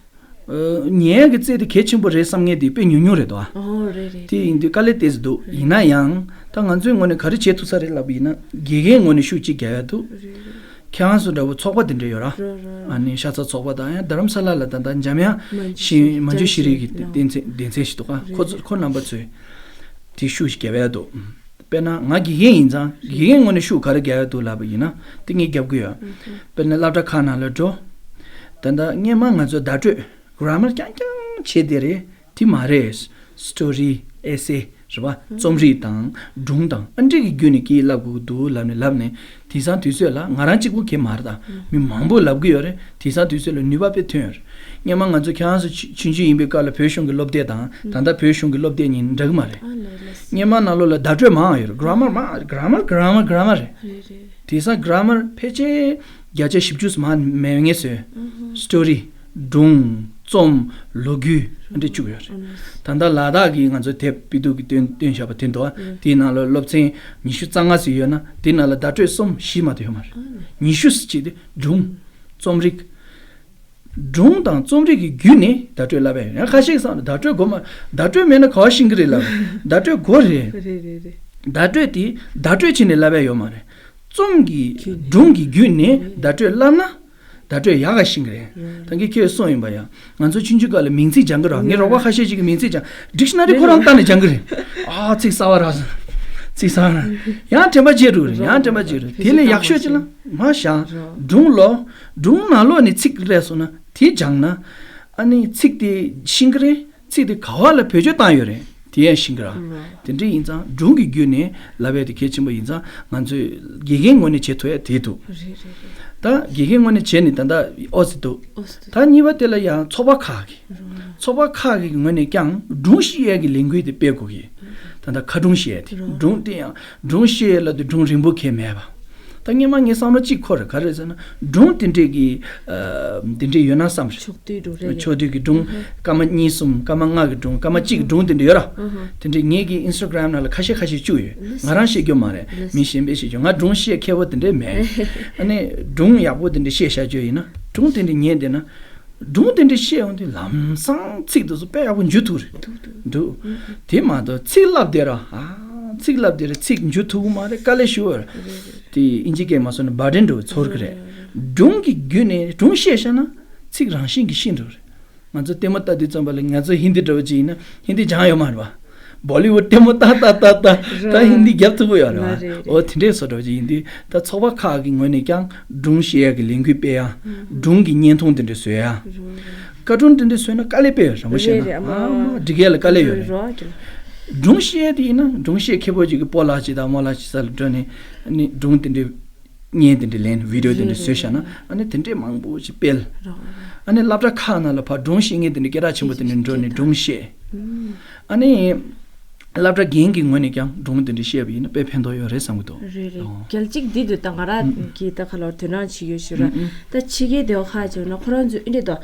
ཨ་ཉན་ཡ་གི་རྩལ་དེ་གལ་ཆེན་པོ་རེད་བསམ་ངེས་དེ་དཔེ་ཉུང་ཉུང་རེད་དོ། ཨོ་རེད་རེད། དེ་ཡིན་དུས་དཀའ་ལས་དེ་ཟེར་འདུག་ཡིན་ན་ཡང་ད་ང་ཚོའི་ངོས་ནས་ག་རེ་བྱེད་ཐུབ་ས་རེད་ལབ་པ་ཡིན་ན་དགེ་རྒན་ངོས་ནས་ཤུགས་གཅིག་རྒྱག་ཡ་འདུག་ཁྱེད་རང་ཚོ་འདྲ་བོ་ཚོགས་པ་དེ་འདྲ་ཡོད་ར། རོ་རོ། ཨ་ནི་ཤ་ཚ་ཚོགས་པ་དང་ཡང་རྡ་རམ་ས་ལ་ལ་ད་ལྟ་འཇམ་དབྱངས་མ་འཇུ་ཤེས་མ་འཇུ་ཤེས་རིག་གི་འཇམ་དབྱངས་སྡེ་ཚན་སྡེ་ཚན་ཞིག་འདུག་ག་ཁོ་ཚོ་ཁོ་རྣམ་པ་ཚོས་དེ་ཤུགས་ཤིག་རྒྱབ་ཡ་འདུག་དཔེར་ན་ང་དགེ་རྒན་ཡིན་ཙང་དགེ་རྒན་ངོས་ནས་ཤུགས་ག་རེ་རྒྱག་ཡ་འདུག་ལབ་པ་ཡིན་ན་དེ་ངས་རྒྱབ་གི་ཡོད། དཔེར་ན་སློབ་གྲྭ་ཁག་ནང་ལ་འགྲོ། ད་ལྟ་སྔན་མ་ང་ཚོ་བརྡ་སྤྲོད་གྷ་ར་མར་རྐྱང་རྐྱང་བྱས་དེ་རེད། དེ་མ་རེད། སི་ཊོ་རི། ཨེ་སེ། རེད་བ། རྩོམ་རིག་དང་སྒྲུང་དང་ཨ་འདྲས་ཀྱི་བརྒྱུད་ནས་སྐད་ཡིག་བསླབ་དགོས་ཀྱི་འདུག་ལབ་ནས་ལབ་ནས་དེང་སང་དུས་ཚོད་ལ་ང་རང་གཅིག་པུ་གས་མ་རེད་ད། མི་མང་པོ་ལབ་གི་ཡོད་རེད། དེང་སང་དུས་ཚོད་ལ་ནུས་པ་དཔེ་ཐོན་ཡོད་རེད། སྔན་མ་ང་ཚོ་ཁྱེད་རང་ཚོ་ཆུང་ཆུང་ཡིན་པའི་སྐབས་ལ་བོད་གཞུང་གི་སློབ་དེབ་དང་ད་ལྟ་བོད་གཞུང་གི་སློབ་དེབ་གཉིས་འདྲ་གི་མ་རེད། སྔན་མ་ནང་ལོགས་ལ་བརྡ་སྤྲོད་མང་ཡོད་རེད། གྷ་ར་མར་མང་གྷ་ར་མར་གྷ་ར་མར་གྷ་ར་མར་རེད། དེང་སང་གྷ་ར་མར་ཕལ་ཆེར་བརྒྱ་ཆ་བཞི་བཅུ་ཙམ་མང་མེད་ངེས་བཟོས། སི་ཊོ་རི། སྒྲུང་། རྩོམ། ལོ་རྒྱུས་ཨ་འདྲས་བཅུག་ཡོད་རེད། ད་ལྟ་ལ་དྭགས་ཀྱི་ང་ཚོ་དེབ་དཔེ་སྡུག་གི་བཏོན་བཏོན་བཞག་པ་དེ་འདུག་ཨ། དེའི་ནང་ལ་སློབ་ཚན་ཉི་ཤུ་རྩ་ལྔ་ཙམ་ཡོད་ན་དེའི་ནང་ལ་བརྡ་སྤྲོད་རྩོམ་བཞི་མ་གཏོགས་ཡོད་མ་རེད། ཉི་ཤུ་ཙམ་བྱས་ཏེ་སྒྲུང་། རྩོམ་རིག་སྒྲུང་དང་རྩོམ་རིག་གི་བརྒྱུད་ནས་བརྡ་སྤྲོད་བསླབ་ཡ་ཡོད། ཡང་ཁ་ཤས་ཀྱིས་བསམ་བརྡ་སྤྲོད་དགོས་མ་བརྡ་སྤྲོད་མེད་ན་ག་བ་ཤེས་ཀྱི་རེད་ལབ། བརྡ་སྤྲོད་དགོས་རེད། རེད་རེད་རེད། བརྡ་སྤྲོད་དེ་བརྡ་སྤྲོད་བྱས་ནས་བསླབ་ཡ་ཡོད་མ་རེད། རྩོམ་གྱི་སྒྲུང་གི་བརྒྱུད་ནས་བརྡ་སྤྲོད་བསླབ་ན། བརྡ་སྤྲོད་ཡག་ག་ཤེས་ཀྱི་རེད། ད་གིན་ཁྱོད་གསུངས་ཡིན་པ་ཡ། ང་ཚོ་ཆུང་ཆུང་སྐབས་ལ་མིང་ཚིག་སྦྱང་གི་རེད། ངའི་རོགས་པ་ཁ་ཤས་ཅིག་གིས་མིང་ཚིག་སྦྱང་། ཌིག་ཤ་ན་རི་ཁོ་རང་བལྟས་ནས་སྦྱང་གི་རེད། ཨ་ཚིག་གསར་པ་རག་སོང་། ཚིག་གསར་པ་རག་ཡང་དྲན་པ་བརྗེད་འགྲོ་གི་རེད། ཡང་དྲན་པ་བརྗེད་འགྲོ། དེ་ལས་ཡག་ཤོས་ཅིག་ལ་མ་བཞག་སྒྲུང་ཀློག་སྒྲུང་ནང་ལོགས་ནས་ཚིག་སླེབས་སོང་ན་དེ་སྦྱངས་ན། ཨ་ནི་ཚིག་དེ་ཤེས་ཀྱི་རེད། ཚིག་དེ་ག་བ་ལ་བེད་སྤྱོད་བཏང་ཡོད་རེད། དེ་ཡང་ཤེས་ཀྱི་རེད། དེ་འདྲ་ཡིན་ཙང་སྒྲུང་གི་བརྒྱུད་ནས་བསླབ་ཡ་དེ་གལ་ཆེན་པོ་ཡིན་ཙང་ང་ཚོས་དགེ་རྒན་ངོས་ནས་བྱེད་ཐུབ་ཡ་དེ་འདུག་རེད་རེད་རེད། ད་དགེ་རྒན་ངོས་ནས་བྱས་ནས་ད་ལྟ་ཨོ་ཙི་འདུག་ཨོ་ཙི་འདུག་ད་གཉིས་པ་དེ་ལ་ཡང་ཚོགས་པ་ཁག་གི་ཚོགས་པ་ཁག་གི་ངོས་ནས་ཀྱང་སྒྲུང་བཤད་ཡ་གི་ལས་འགུལ་དེ་སྤེལ་དགོས་ཀྱི། ད་ལྟ་ཁ་སྒྲུང་བཤད་ཡ་དེ་སྒྲུང་དེ་ཡང་སྒྲུང་བཤད་ཡ་ལ་དེ་སྒྲུང་རིང་པོ་གས་མེད་པ། ད་སྔན་མ་ངའི་བསམ་བློ་གཅིག་འཁོར་རེད། ག་རེ་ཟེར་ན་སྒྲུང་དེ་འདྲས་ཀྱི་ཨ་དེ་འདྲས་ཡོད་ན་བསམ་རེད། ཕྱོགས་བསྡུས་སྒྲུང་རེད། ཕྱོགས་བསྡུས་ཀྱི་སྒྲུང་སྐར་མ་གཉིས་གསུམ་སྐར་མ་ལྔ་གི་སྒྲུང་སྐར་མ་གཅིག་གི་སྒྲུང་དེ་འདྲས་ཡོད་ར། དེ་འདྲས་ངེད་ཀྱི་ཨིན་སི་ཊ་གྷ་རམ་ནང་ལ་ཁ་ཤས་ཁ་ཤས་བཅུག་ཡོད། ང་རང་བཤད་རྒྱུ་མ་རེད། མི་གཞན་པས་བཤད་རྒྱུ། ང་སྒྲུང་བཤད་མཁས་པོ་དེ་འདྲས་མེད། ཨ་ནི་སྒྲུང་ཡག་པོ་དེ་འདྲས་བཤད་བཞག་རྒྱུ་ཡིན་ན་སྒྲུང་དེ་འདྲས་ཉན་བསྡད་ན། སྒྲུང་དེ་འདྲ་བཤད་ཡོང་དུས་ལམ་སང་ཚིག་དེ་ཚོ་དཔེ་ཡག་པོ་འཇུ་ཐུབ་རེད། འདུག་འདུག་འདུག་ཨུ་ཨུ། དེ་མ་གཏོགས་ཚིག་བསླབ་བསྡད་ར། ཨ་ཚིག་བསླབ་བསྡད་ར་ཚིག་འཇུ་ཐུབ་ཀྱི་མ་རེད། དཀའ་ལས་ཞེ་པོ་རེད། རེད་རེད། དེ་ཨིན་ཇི་སྐད་མ་སོང་ན་བར་ཌེན་འགྲོ་བའི་ཚོར་གི་རེད། རེད་རེད། སྒྲུང་གི་བརྒྱུད་ནས་སྒྲུང་བཤད་བཞག་ན་ཚིག་རང་བཞིན་གྱིས་ཤེས་འགྲོ་རེད། ང་ཚོ་ལྟད་མོ་ལྟ་དུས་ཙམ་པ་ལ་ང་ཚོ་ཧིན་དི་འདྲ་བོ་ཅིག་ཡིན་ན་ཧིན་དི་སྦྱང་ཡོད་མ་རེད་པ། བོ་ལི་ཝུཌ་ལྟད་མོ་ལྟ་ལྟ་ལྟ་ལྟ་ད་ཧིན་དི་རྒྱབ་ཐུབ་ཀྱི་ཡོད་རེད་པ། རེད་རེད། འོ་དེ་འདྲས་བཟོ་འདྲ་བོ་ཅིག་ཡིན་དུས་ད་ཚོགས་པ་ཁག་གི་ངོས་ནས་ཀྱང་སྒྲུང་བཤད་ཡག་གི་ལས་འགུལ་སྤེལ་ཡ། སྒྲུང་གི་བརྙན་ཐུང་དེ་འདྲ་བཟོ་ཡ། ཀར་ཊུན་དེ་འདྲ་བཟོས་ན་དཀའ་ལས་དཔེ་ཡོད་རེད་མོ་ཤེས་ན། རེད་རེད། ཨ་མ་འབྲི་མཁན་ལ་དཀའ་ལས་ཡོད་རེད། རེད་རེད། སྒྲུང་བཤད་དེ་ཡིན་ན་སྒྲུང་བཤད་མཁས་པོ་ཅིག་གི་སྤོ་ལགས་ཅིག་དང་རྨོ་ལགས་ཅིག་ས་ལ་འགྲོ་ནས་ནི་སྒྲུང་དེ་འདྲའི་བརྙན་དེ་འདྲ་ལེན་བི་ཌི་ཡོ་དེ་འདྲ་བཟོས་བཞག་ན་ཨ་ནི་དེ་འདྲའི་མང་པོ་ཅིག་སྤེལ། རེད་རེད། ཨ་ནི་སློབ་གྲྭ་ཁག་ནང་ལ་ཕར་སྒྲུང་བཤད་མཁན་དེ་འདྲ་སྐད་གྲགས་ཆེན་པོ་དེ་འདྲ་འགྲོ་ནས་སྒྲུང་བཤད། ཨ་ནི། སློབ་གྲྭ་རྒན་གྱི་ངོས་ནས་ཀྱང་སྒྲུང་དེ་འདྲ་བཤད་པ་ཡིན་ན་དཔེ་ཕན་ཐོགས་ཡོད་རེད་བསམ་གྱི་འདུག་རེད་རེད། ཨོ། རྒྱལ་གཅིག་འདི་དུས་ད་ང་རང་ཨུ་ཨུ། གིས་ད་ཁ་ལོར་དོ་སྣང་བྱེད་ཡོད་ཞུ་ར། ཨུ་ཨུ། ད་ཕྱི་རྒྱལ་དེ་བ་ཁ་བྱུང་ན་ཁོ་རང་ཚོས་ཨེ་འདྲས་དོ།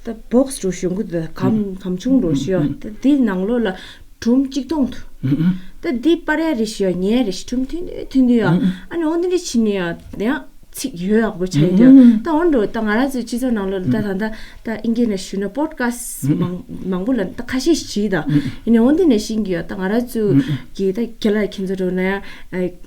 ད་བོག་སི་འགྲོ་ཞུ་གི་འདུག་གམ་ཨུ་ཨུ། གམ་ཆུང་འགྲོ་ཞུ་ཡ། ཨུ་ཨུ། ད་འདིའི་ནང་ལོགས་ལ་སྒྲུང་གཅིག་སྟོང་དུ། ཨུ་ཨུ། ད་འདི་པར་ཡ་རེ་ཞུ་ཡ་ཉན་ཡ་རེ་ཞུ་ཁྲུམ་ཐུན་ཐུན་ཐུན་ཡ། ཨུ་ཨུ། ཨ་ནི་འོ་འདི་འདྲས་བྱེད་ནས་ཡ་ཡང་། ཚིག་ཡོད་ཡག་པོ་ཆགས་ཡོད་དུས། ཨུམ། ད་འོན་ཏེ་ད་ང་རང་ཚོའི་སྤྱི་ཚོགས་ནང་ལོགས་ལ་ད་ཨུམ། ད་ལྟ་ད་ཨིན་སྐད་ནང་ཞུས་ན་པོ་ཌི་ཁ་སི་ཊི་ཨུམ། མང་མང་པོ་ལ་ད་ཁ་ཤས་ཤིག་ད། ཨུམ། ཡིན་ནའི་འོན་ཏེ་ནས་ཤེས་ཀྱི་ཡོད། ད་ང་རང་ཚོ་ཨུམ། གི་ད་རྒན་ལགས་ཁྱེད་ཚོ་འགྲོ་ན་ཡང་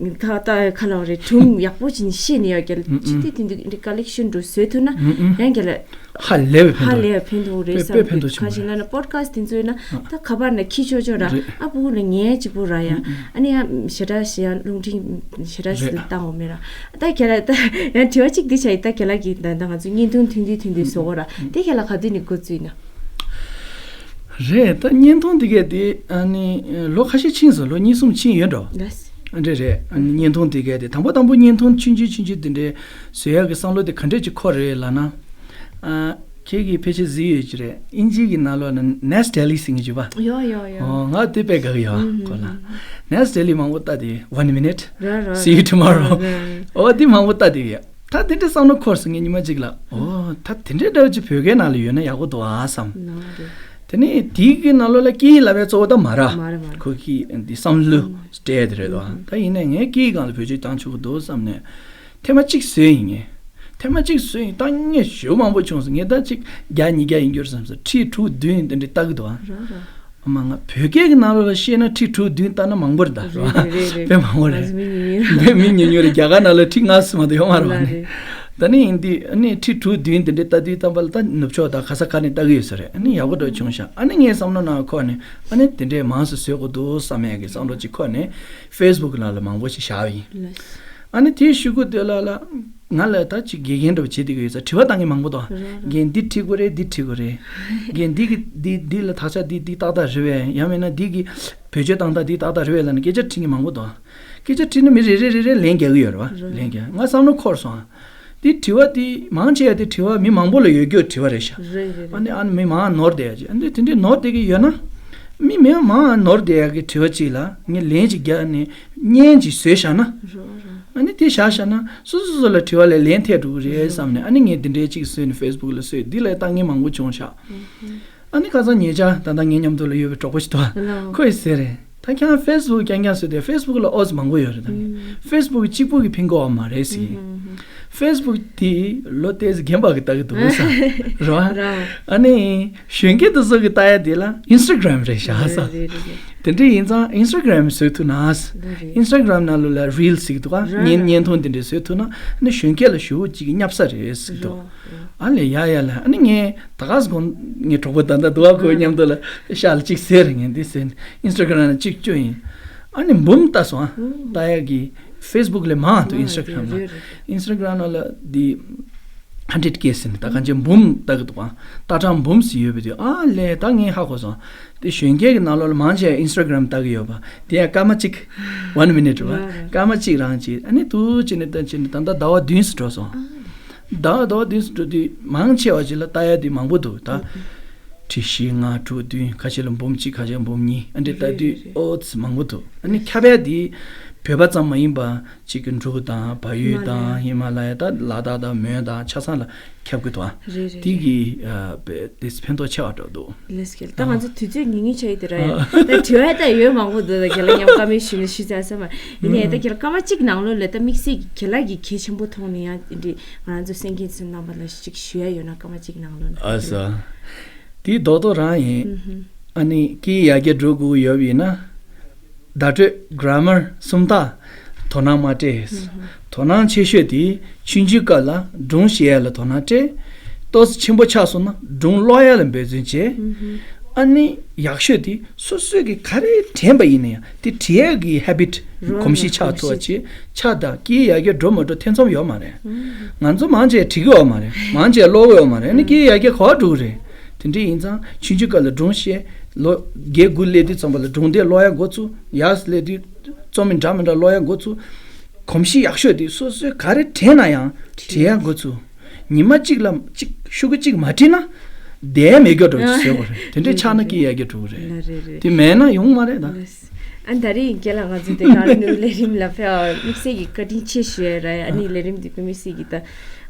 ད་ད་ག་ལབ་རེད། སྒྲུང་ཡག་པོ་ཅིག་ཤེས་ནས་ཡོད་རྒྱ་ལ་ཨུམ། ཅི་སྟེ་དེ་འདྲ་ཀ་ལེག་ཤན་འགྲོ་བཟོས་ཐུབ་ན་ཨུམ། ཡང་རྒྱ་ལ་ཧ་ལས་པའི་ཕན་ཧ་ཐོགས། ལས་པའི་ཕན་ཐོགས་རེད་བསམ་གི། དཔེ་ཕན་ཐོགས་ཆེན་པོ་ཁ་ཅིག་ན་ན་པོ་ཌི་ཁ་སི་ཊི་དེ་ཚོ་ཡིན་ན་ཨ། ད་ཁ་པར་ནས་ཁྱི་ཆོ་ཆོ་ར་རེད། ཨ་ཕྲུ་གུ་ལ་ཉན་གཅིག་པུ་ར་ཡ། ཨུམ། ཨ་ནི་ཡང་ཞེ་དྲག་ཞེ་ཡང་རླུང་འཕྲིན་ཞེ་དྲག་ཞིག་རེད། བཏང་འོང་མེད་ར། ད་ཁྱེད་ལ་ད་ཡང་དྲི་བ་གཅིག་འདི་བྱ་ཡི། ད་ཁྱེད་ལ་གི་ད་ད་ང་ཚོ་བརྙན་ཐུང་ཐུང་ཐུང་ཐུང་ཐུང་བཟོ་གོ་ར། དེ་ཁྱེད་ལ་ག་དུས་ནས་འགོ་བཙུགས་ན། རེད། ད་བརྙན་ཐུང་དེ་གས་དེ་ཨ་ནི་ལོ་ཁ་ཤས་ཕྱིན་སོང་། ལོ་གཉིས་གསུམ་ཕྱིན་ཡོད་འགྲོ། ལགས། ཨ་འདྲས་རེད། ཨ་ནི་བརྙན་ཐུང་དེ་གས་དེ་དང་པོ་དང་པོ་བརྙན་ཐུང་ཆུང་ཆུང་ཆུང་ཆུང་དེ་འདྲས་བཟོ་ཡག་གི་བསམ་བློ་དེ་ག་འདྲས་ཅིག་འཁོར་རེད་ལབ་ན། ཨ། ཁྱེད་ཀྱིས་ཕལ་ཆེར་གཟིགས་ཡོད་ཀྱི་རེད། དབྱིན་ཇིའི་གི་ནང་ལོགས་ན་Nas Daily ཟེར་མཁན་ཅིག་ཡོད་པ། ཡོ་ཡོ་ཡོ། ཨོ། ང་དེ་དཔེ་དགའ་གི་ཡོད། ཨུམ། ཁོ་ལ་Nas Daily མང་པོ་ལྟ་དེ། One minute, see you tomorrow. ཨོ། དེ་མང་པོ་ལྟ་དེ་ཡོད། ད་དེ་འདྲའི་བསམ་བློ་འཁོར་སོང་། ངས་ཉི་མ་གཅིག་ལ། ཨོ། ད་དེ་འདྲའི་འདྲ་བ་ཅིག་བོད་སྐད་ནང་ལ་ཡོད་ན་ཡག་པོ་འདུག་ཨ་བསམ། དེ་ནས་དེའི་གི་ནང་ལོགས་ལ་སྐད་ཡིག་བསླབ་པའི་གཙོ་བོ་ད་མ་ར། མ་ར་མ་ར། ཁོ་གི་འདི་བསམ་བློ་སྤྲད་དེ་རེད་དོ། ད་ཡིན་ནའི་ངས་སྐད་ཡིག་སྒང་ལ་བེད་སྤྱོད་བཏང་ཆོག་གི་འདུག་བསམ་ནས། ཐེངས་མ་གཅིག་བཟོས་ཡིན། ངས་ཐེངས་མ་གཅིག་བཟོས་ཡིན། ད་ངས་ཞེ་པོ་མང་པོ་བྱུང་སོང་། ངས་ད་གཅིག་བརྒྱ་ཉིས་བརྒྱ་ཡིན་རྒྱུ་རེད་བསམ་སོང་། ཁྲི་དྲུག་བདུན་དེ་འདྲ་ལྟ་གི་འདུག་ཨ། ར་ར། ཨ་མ། ང་བོད་སྐད་ཀྱི་ནང་ལོགས་ལ་བཤད་ན་ཁྲི་དྲུག་བདུན་ལྟ་ན་མང་པོ་རེད་ད། རེད་རེད་རེད། དཔེ་མང་པོ་རེད། ང་ཚོ་མི་ཉུང་ཉུང་རེད། དཔེ་མི་ཉུང་ཉུང་རེད། རྒྱ་གར་ནང་ལ་ཁྲི་ལྔ་ཙམ་མ་གཏོགས་ཡོད་མ་རེད་པ། ལ་ནི། རེད། ད་ནི་ཡིན་དུས་ཨ་ནི་ཁྲི་དྲུག་བདུན་དེ་འདྲ་ལྟ་དུས་ཙམ་པ་ལ་ད་ནུབ་ཕྱོགས་དང་ག་ས་ག་ནས་ལྟ་གི་ཡོད་ས་རེད། ཨ་ནི་ཡག་པོ་འདྲ་བྱུང་ཤག་ཨ་ནི་ངའི་བསམ་བློ་ནང་འཁོར་ནས། ཨ་ནི་དེ་འདྲས་མང་ཙམ་བཟོ་དགོས་འདུག་བསམ་ཡག་གི་བསམ་བློ་ཅིག་འཁོར་ནས་Facebook ནང་ལ་མང་པོ་ཞིག་བཞག་པ་ཡིན། ལགས། ཨ་ནི་དེའི་གཞུག་གུ་དེ་ལ་ལ། ང་ལ་ད་ཅིག་དགེ་རྒན་འདྲ་པོ་བྱེད་བསྡད་ཀྱི་ཡོད་ཙང་དྲི་བ་བཏང་མཁན་མང་པོ་འདུག་ར་ར། རྒན་འདི་འདྲི་དགོས་རེད། འདི་འདྲི་དགོས་རེད། རྒན་འདི་གི་འདི་འདི་ལ་དག་ཆ་འདི་འདི་ཏག་ཏག་རེད་པས། ཡང་མིན་ན་འདི་གི་བེད་སྤྱོད་བཏང་སྟངས་འདི་ཏག་ཏག་རེད་པས་ལབ་ནས་སྐད་ཆ་དྲི་མཁན་མང་པོ་འདུག་སྐད་ཆ་དྲིས་ན་མི་རེ་རེ་རེ་རེ་ལན་རྒྱག་གི་ཡོད་རེད་པ། ར་ར། ལན་རྒྱག་ང་བསམ་བློ་འཁོར་སོང་། འདི་དྲི་བ་འདི་མང་ཆེ་བ་འདི་དྲི་བ་མི་མང་པོ་ལ་ཡོད་རྒྱུ་དྲི་བ་རེད་ཤག་རེད་རེད་རེད། ཨ་ནི་ཨ་ནི་མི་མང་ནོར་བསྡད་ཡ་ཅིག་ཨ་ནི་དེ་འདྲའི་ནོར་བསྡད་ཀྱི་ཡོད་ན། མི་མི་མང་ནོར་བསྡད་ཡ་གི་དྲི་བ་ཅིག་ལ་ངས་ལན་ཅིག་རྒྱག་ནས་བརྙན་ཅིག་བཟོས་བཞག་ན། རོ་རོ། ཨ་ནི་དེ་བཞག་བཞག་ན་སོ་སོ་སོ་ལ་དྲི་བ་ལ་ལན་ཐེབས་འགྲོ་གི་རེད་བསམ་ནས། ཨ་ནི་ངས་འདི་འདྲའི་ཅིག་བཟོས་ནས་Facebook ལ་བཟོས། འདི་ལ་ལྟ་མཁན་མང་པོ་བྱུང་ཤག་ཨ་ནི་ཁ་སང་ཉེ་ཆར་ད་ལྟ་ངའི་མཉམ་དུ་ལ་ཡོད་པའི་གྲོགས་པོ་ཞིག་འདུག་ལོ། ཁོས་ཟེར་རེད། ད་ཁྱེད་རང་Facebook རྐྱང་རྐྱང་བཟོས་ཏེ། Facebook ལ་ཨོ་ཙི་མང་པོ་ཡོད་རེད། ད་ནི་Facebook གཅིག་པོ་གིས་ཕན་གི་ཡོད་མ་རེད་ཟེར། Facebook དེ་ལོ་ཏོག་ཙམ་རྒན་པ་གིས་ལྟ་གི་འདུག་ས་རེད་པ། ར། ཨ་ནི་གཞོན་སྐྱེས་དེ་ཚོ་གིས་ལྟ་ཡ་དེ་ལ་Instagram རེད་ཤག་ས། རེད་རེད་རེད། དེ་འདྲ་ཡིན་ཙང་Instagram བཟོས་ཐུབ་ན། རེད། Instagram ནང་ལོགས་ལ་Reel ཟེར་གི་འདུག་ག་ར་བརྙན་ར། བརྙན་ཐུང་དེ་འདྲ་བཟོས་ཐུབ་ན་ཨ་ནི་གཞོན་སྐྱེས་ལ་ཞེ་པོ་ཅིག་གི་བསྙབ་ས་རེད་ཟེར་གི་འདུག་ར། ཨ་ལས་ཡ་ཡ་ལ། ཨ་ནི་ངས་ད་ག་སེ་གོང་ངའི་གྲོགས་པོ་ད་ལྟ་འདུག་ག་ཁོའི་མཉམ་དུ་ལ་ཤག་ལ་གཅིག་ཟེར། ངས་འདི་ཟེར་Instagram ལ་གཅིག་བཅོས་ཡིན། ཨ་ནི་འབུམ་ལྟ་སོང་ཨ། ལྟ་ཡ་གི་Facebook ལས་མང་འདུག Instagram ལ། རེད་རེད། Instagram ལ་འདི་hundred K ཟེར་ནས་ད་གང་ཅི་འབུམ་ལྟ་གི་འདུག་ཨ། ལྟ་གྲངས་འབུམ་ཟེར་ཡོད་པ་དེ། ཨ་ལས་ད་ངས་ཧ་གོ་སོང་། དེ་གཞོན་སྐྱེས་ཀྱི་ནང་ལོགས་ལ་མང་ཆེ་བ་Instagram ལྟ་གི་ཡོད་པ་དེ་ཡང་སྐར་མ་གཅིག one minute རེད་པ། ར་ར། སྐར་མ་གཅིག་རང་གཅིག་ཨ་ནི་དུ་བྱས་ནས་ལྟ་བྱས་ནས་ད་ལྟ་ཟླ་བ་བདུན་ཙམ་འགྲོ་སོང་། ཟླ་བ་ཟླ་བ་བདུན་ཙམ་འགྲོ་དུས་མང་ཆེ་བ་ཅིག་ལ་ལྟ་ཡ་དེ་མང་པོ་འདུག་ད་ཁྲི་བཞི་ལྔ་དྲུག་བདུན། ཁ་ཤས་ལ་འབུམ་གཅིག་ཁ་ཤས་འབུམ་གཉིས། ཨ་འདྲས་ལྟ་དུས་རེད་རེད། ཨོ་ཙི་མང་པོ་འདུག་ཨ་ནི་ཁྱབ་ཡ་དེ་བོད་པ་ཙམ་མ་ཡིན་པ་གཅིག་གི་འབྲུག་དང་བལ་ཡུལ་དང་ཧི་མ་ལ་ཡ་དང་ལ་དྭགས་དང་མོན་དང་ཆ་ཚང་ལ་ཁྱབ་ཀྱི་འདུག་ཨ། རེད་རེད་དེ་རེད། གི་ཨ་དཔེ་དེ་ཕན་ཐོགས་ཆེ་བ་འདྲ་འདུག་ལས་སྐལ། ད་ང་ཚོ་དུས་ཚོད་ཉུང་ཉུང་ཆགས་ཡོད་དེ་ར། ཡ་ད་དྲི་བ་ད་ཡོད་མང་པོ་འདུག་ད་ཁྱེད་ལ་མཉམ་བཀའ་མོལ་ཞུས་ན་ཞུས་ཚར་ས་མ་ཡིན་ནའི་ད་ཁྱེད་ལ་སྐར་མ་གཅིག་ནང་ལོགས་ལ་ད་དམིགས་བསལ་གྱི་ཁྱེད་ལ་གི་གལ་ཆེན་པོ་མཐོང་ནས་ཡང་འདི་ང་ཚོ་གསན་མཁན་ཚོའི་རྣམ་པ་ལ་གཅིག་ཞུ་ཡ་ཡོད་ན་སྐར་མ་གཅིག་ནང་ལོགས་ལ། ཨ་ས། དེ་རྡོག་རྡོག་རང་ཡིན། ཨ་ནི་སྐད་ཡར་རྒྱས་འགྲོ་དགོས་ཡོད་པ་ཡིན་ན། བརྡ་སྤྲོད་grammar སུམ་རྟགས་དོ་སྣང་མ་སྤྲད། དོ་སྣང་ཆེ་ཤོས་དེ་ཆུང་ཆུང་སྐབས་ལ་སྒྲུང་བཤད་ཡ་ལ་དོ་སྣང་སྤྲད། ཏོག་ཙམ་ཆེན་པོ་ཆགས་སོང་ན་སྒྲུང་ཀློག་ཡ་ལ་འབད་བརྩོན་བྱེད། ཨ་ནི་ཡག་ཤོས་དེ་སོ་སོས་ཀྱི་ག་རེ་དྲན་པ་ཡིན་ན་ཡང་དེ་བྲིས་ཡ་གི་habit རོ་གོམས་གཤིས་ཆགས་ཐུབ་པ་ཅིག་ཆགས་དང་། སྐད་ཡར་རྒྱས་འགྲོ་མ་འགྲོ་ཐེ་ཚོམ་ཡོད་མ་རེད། ང་ཚོ་མང་ཆེ་བ་བྲིས་ཀྱི་ཡོད་མ་རེད། མང་ཆེ་བ་ཀློག་གི་ཡོད་མ་རེད། ཨ་ནི་སྐད་ཡར་རྒྱས་ག་པར་འགྲོ་གི་རེད། དེ་འདྲ་ཡིན་ཙང་ཆུང་ཆུང་སྐབས་ལ་སྒྲུང་བཤད། ལོ་བརྒྱད་དགུ་སླེབས་དུས་ཙམ་པ་ལ་སྒྲུང་དེབ་ཀློག་ཡ་འགོ་བཙུགས། ཡར་སླེབས་དུས་རྩོམ་ཡིག་འདྲ་མི་འདྲ་ཀློག་ཡ་འགོ་བཙུགས། གོམས་གཤིས་ཡག་ཤོས་དེ་སོ་སོས་ག་རེ་དྲན་ན་ཡང་བྲིས་ཡ་འགོ་བཙུགས། ཉི་མ་གཅིག་ལ་གཅིག་ཤོག་གུ་གཅིག་མ་བྲིས་ན་བསྡད་མེད་རྒྱུ་འདྲ་བོ་ཅིག་བཟོ་དགོས་རེད། དེ་འདྲ་ཆགས་ན་སྐད་ཡར་རྒྱས་འགྲོ་གི་རེད། ལ་རེད་རེད། དེ་མེད་ན་ཡོང་མ་རེད་ད། ལགས། ཨ་ད་རེས་ཁྱེད་ལ་ང་ཚོ་དེ་ག་རེ་ནུ་ལས་རིམ་ལ་ཕེབས་དམིགས་བསལ་གྱི་བཀའ་དྲིན་ཆེ་ཞུ་ཡ་ར། ཨ་ནི་ལས་རིམ་འདི་དཔེ་མི་སྲིད་ཀྱི་ད་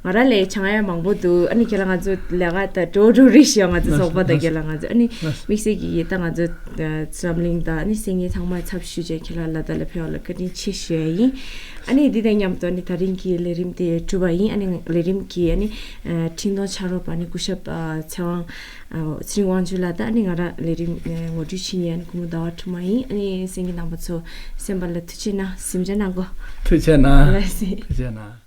ང་རང་ལས་བྱང་ཡ་མང་པོ་འདུག་ཨ་ནི་ཁྱེད་ལ་ང་ཚོ་ལས་ཀ་ད་འགྲོ་འགྲོ་རེད་ཞུ་ཡ། ང་ཚོ་ཚོགས་པ་དང་ཁྱེད་ལ་ང་ཚོ་ཨ་ནི་དམིགས་བསལ་གྱི་ད་ང་ཚོ་འཛམ་གླིང་དང་ཨ་ནི་སེང་གེ་ཚང་མ་ཚབ་ཞུས་བྱས་ཁྱེད་ལ་ལ་དྭགས་ལ་ཕེབས་པ་ལ་བཀའ་དྲིན་ཆེ་ཞུ་ཡ་ཡིན། ཨ་ནི་འདི་དང་མཉམ་དུ་ཨ་ནི་ད་རིང་གི་ལས་རིམ་དེ་གྲུབ་པ་ཡིན། ཨ་ནི་ལས་རིམ་གྱི་ཨ་ནི་འཕྲིན་གཏོང་ཕྱག་རོགས་པ་ཨ་ནི་སྐུ་ཞབས་ཚེ་དབང་ཚེ་རིང་དབང་ཕྱུག་ལགས་དང་ཨ་ནི་ང་རང་ལས་རིམ་ངོ་སྤྲོད་བྱེད་མཁན་ཨ་ནི་ཀུ་མུ་ཟླ་བ་ཕྲུག་མ་ཡིན། ཨ་ནི་གསན་མཁན་རྣམ་པ་ཚོ་གསན་པ་ལ་ཐུགས་རྗེ་གནང་། གཟིམ་འཇག་གནང་གོ། ཐུགས་རྗེ་གནང་། ལགས་སེ། ཐུགས་རྗེ་གནང་།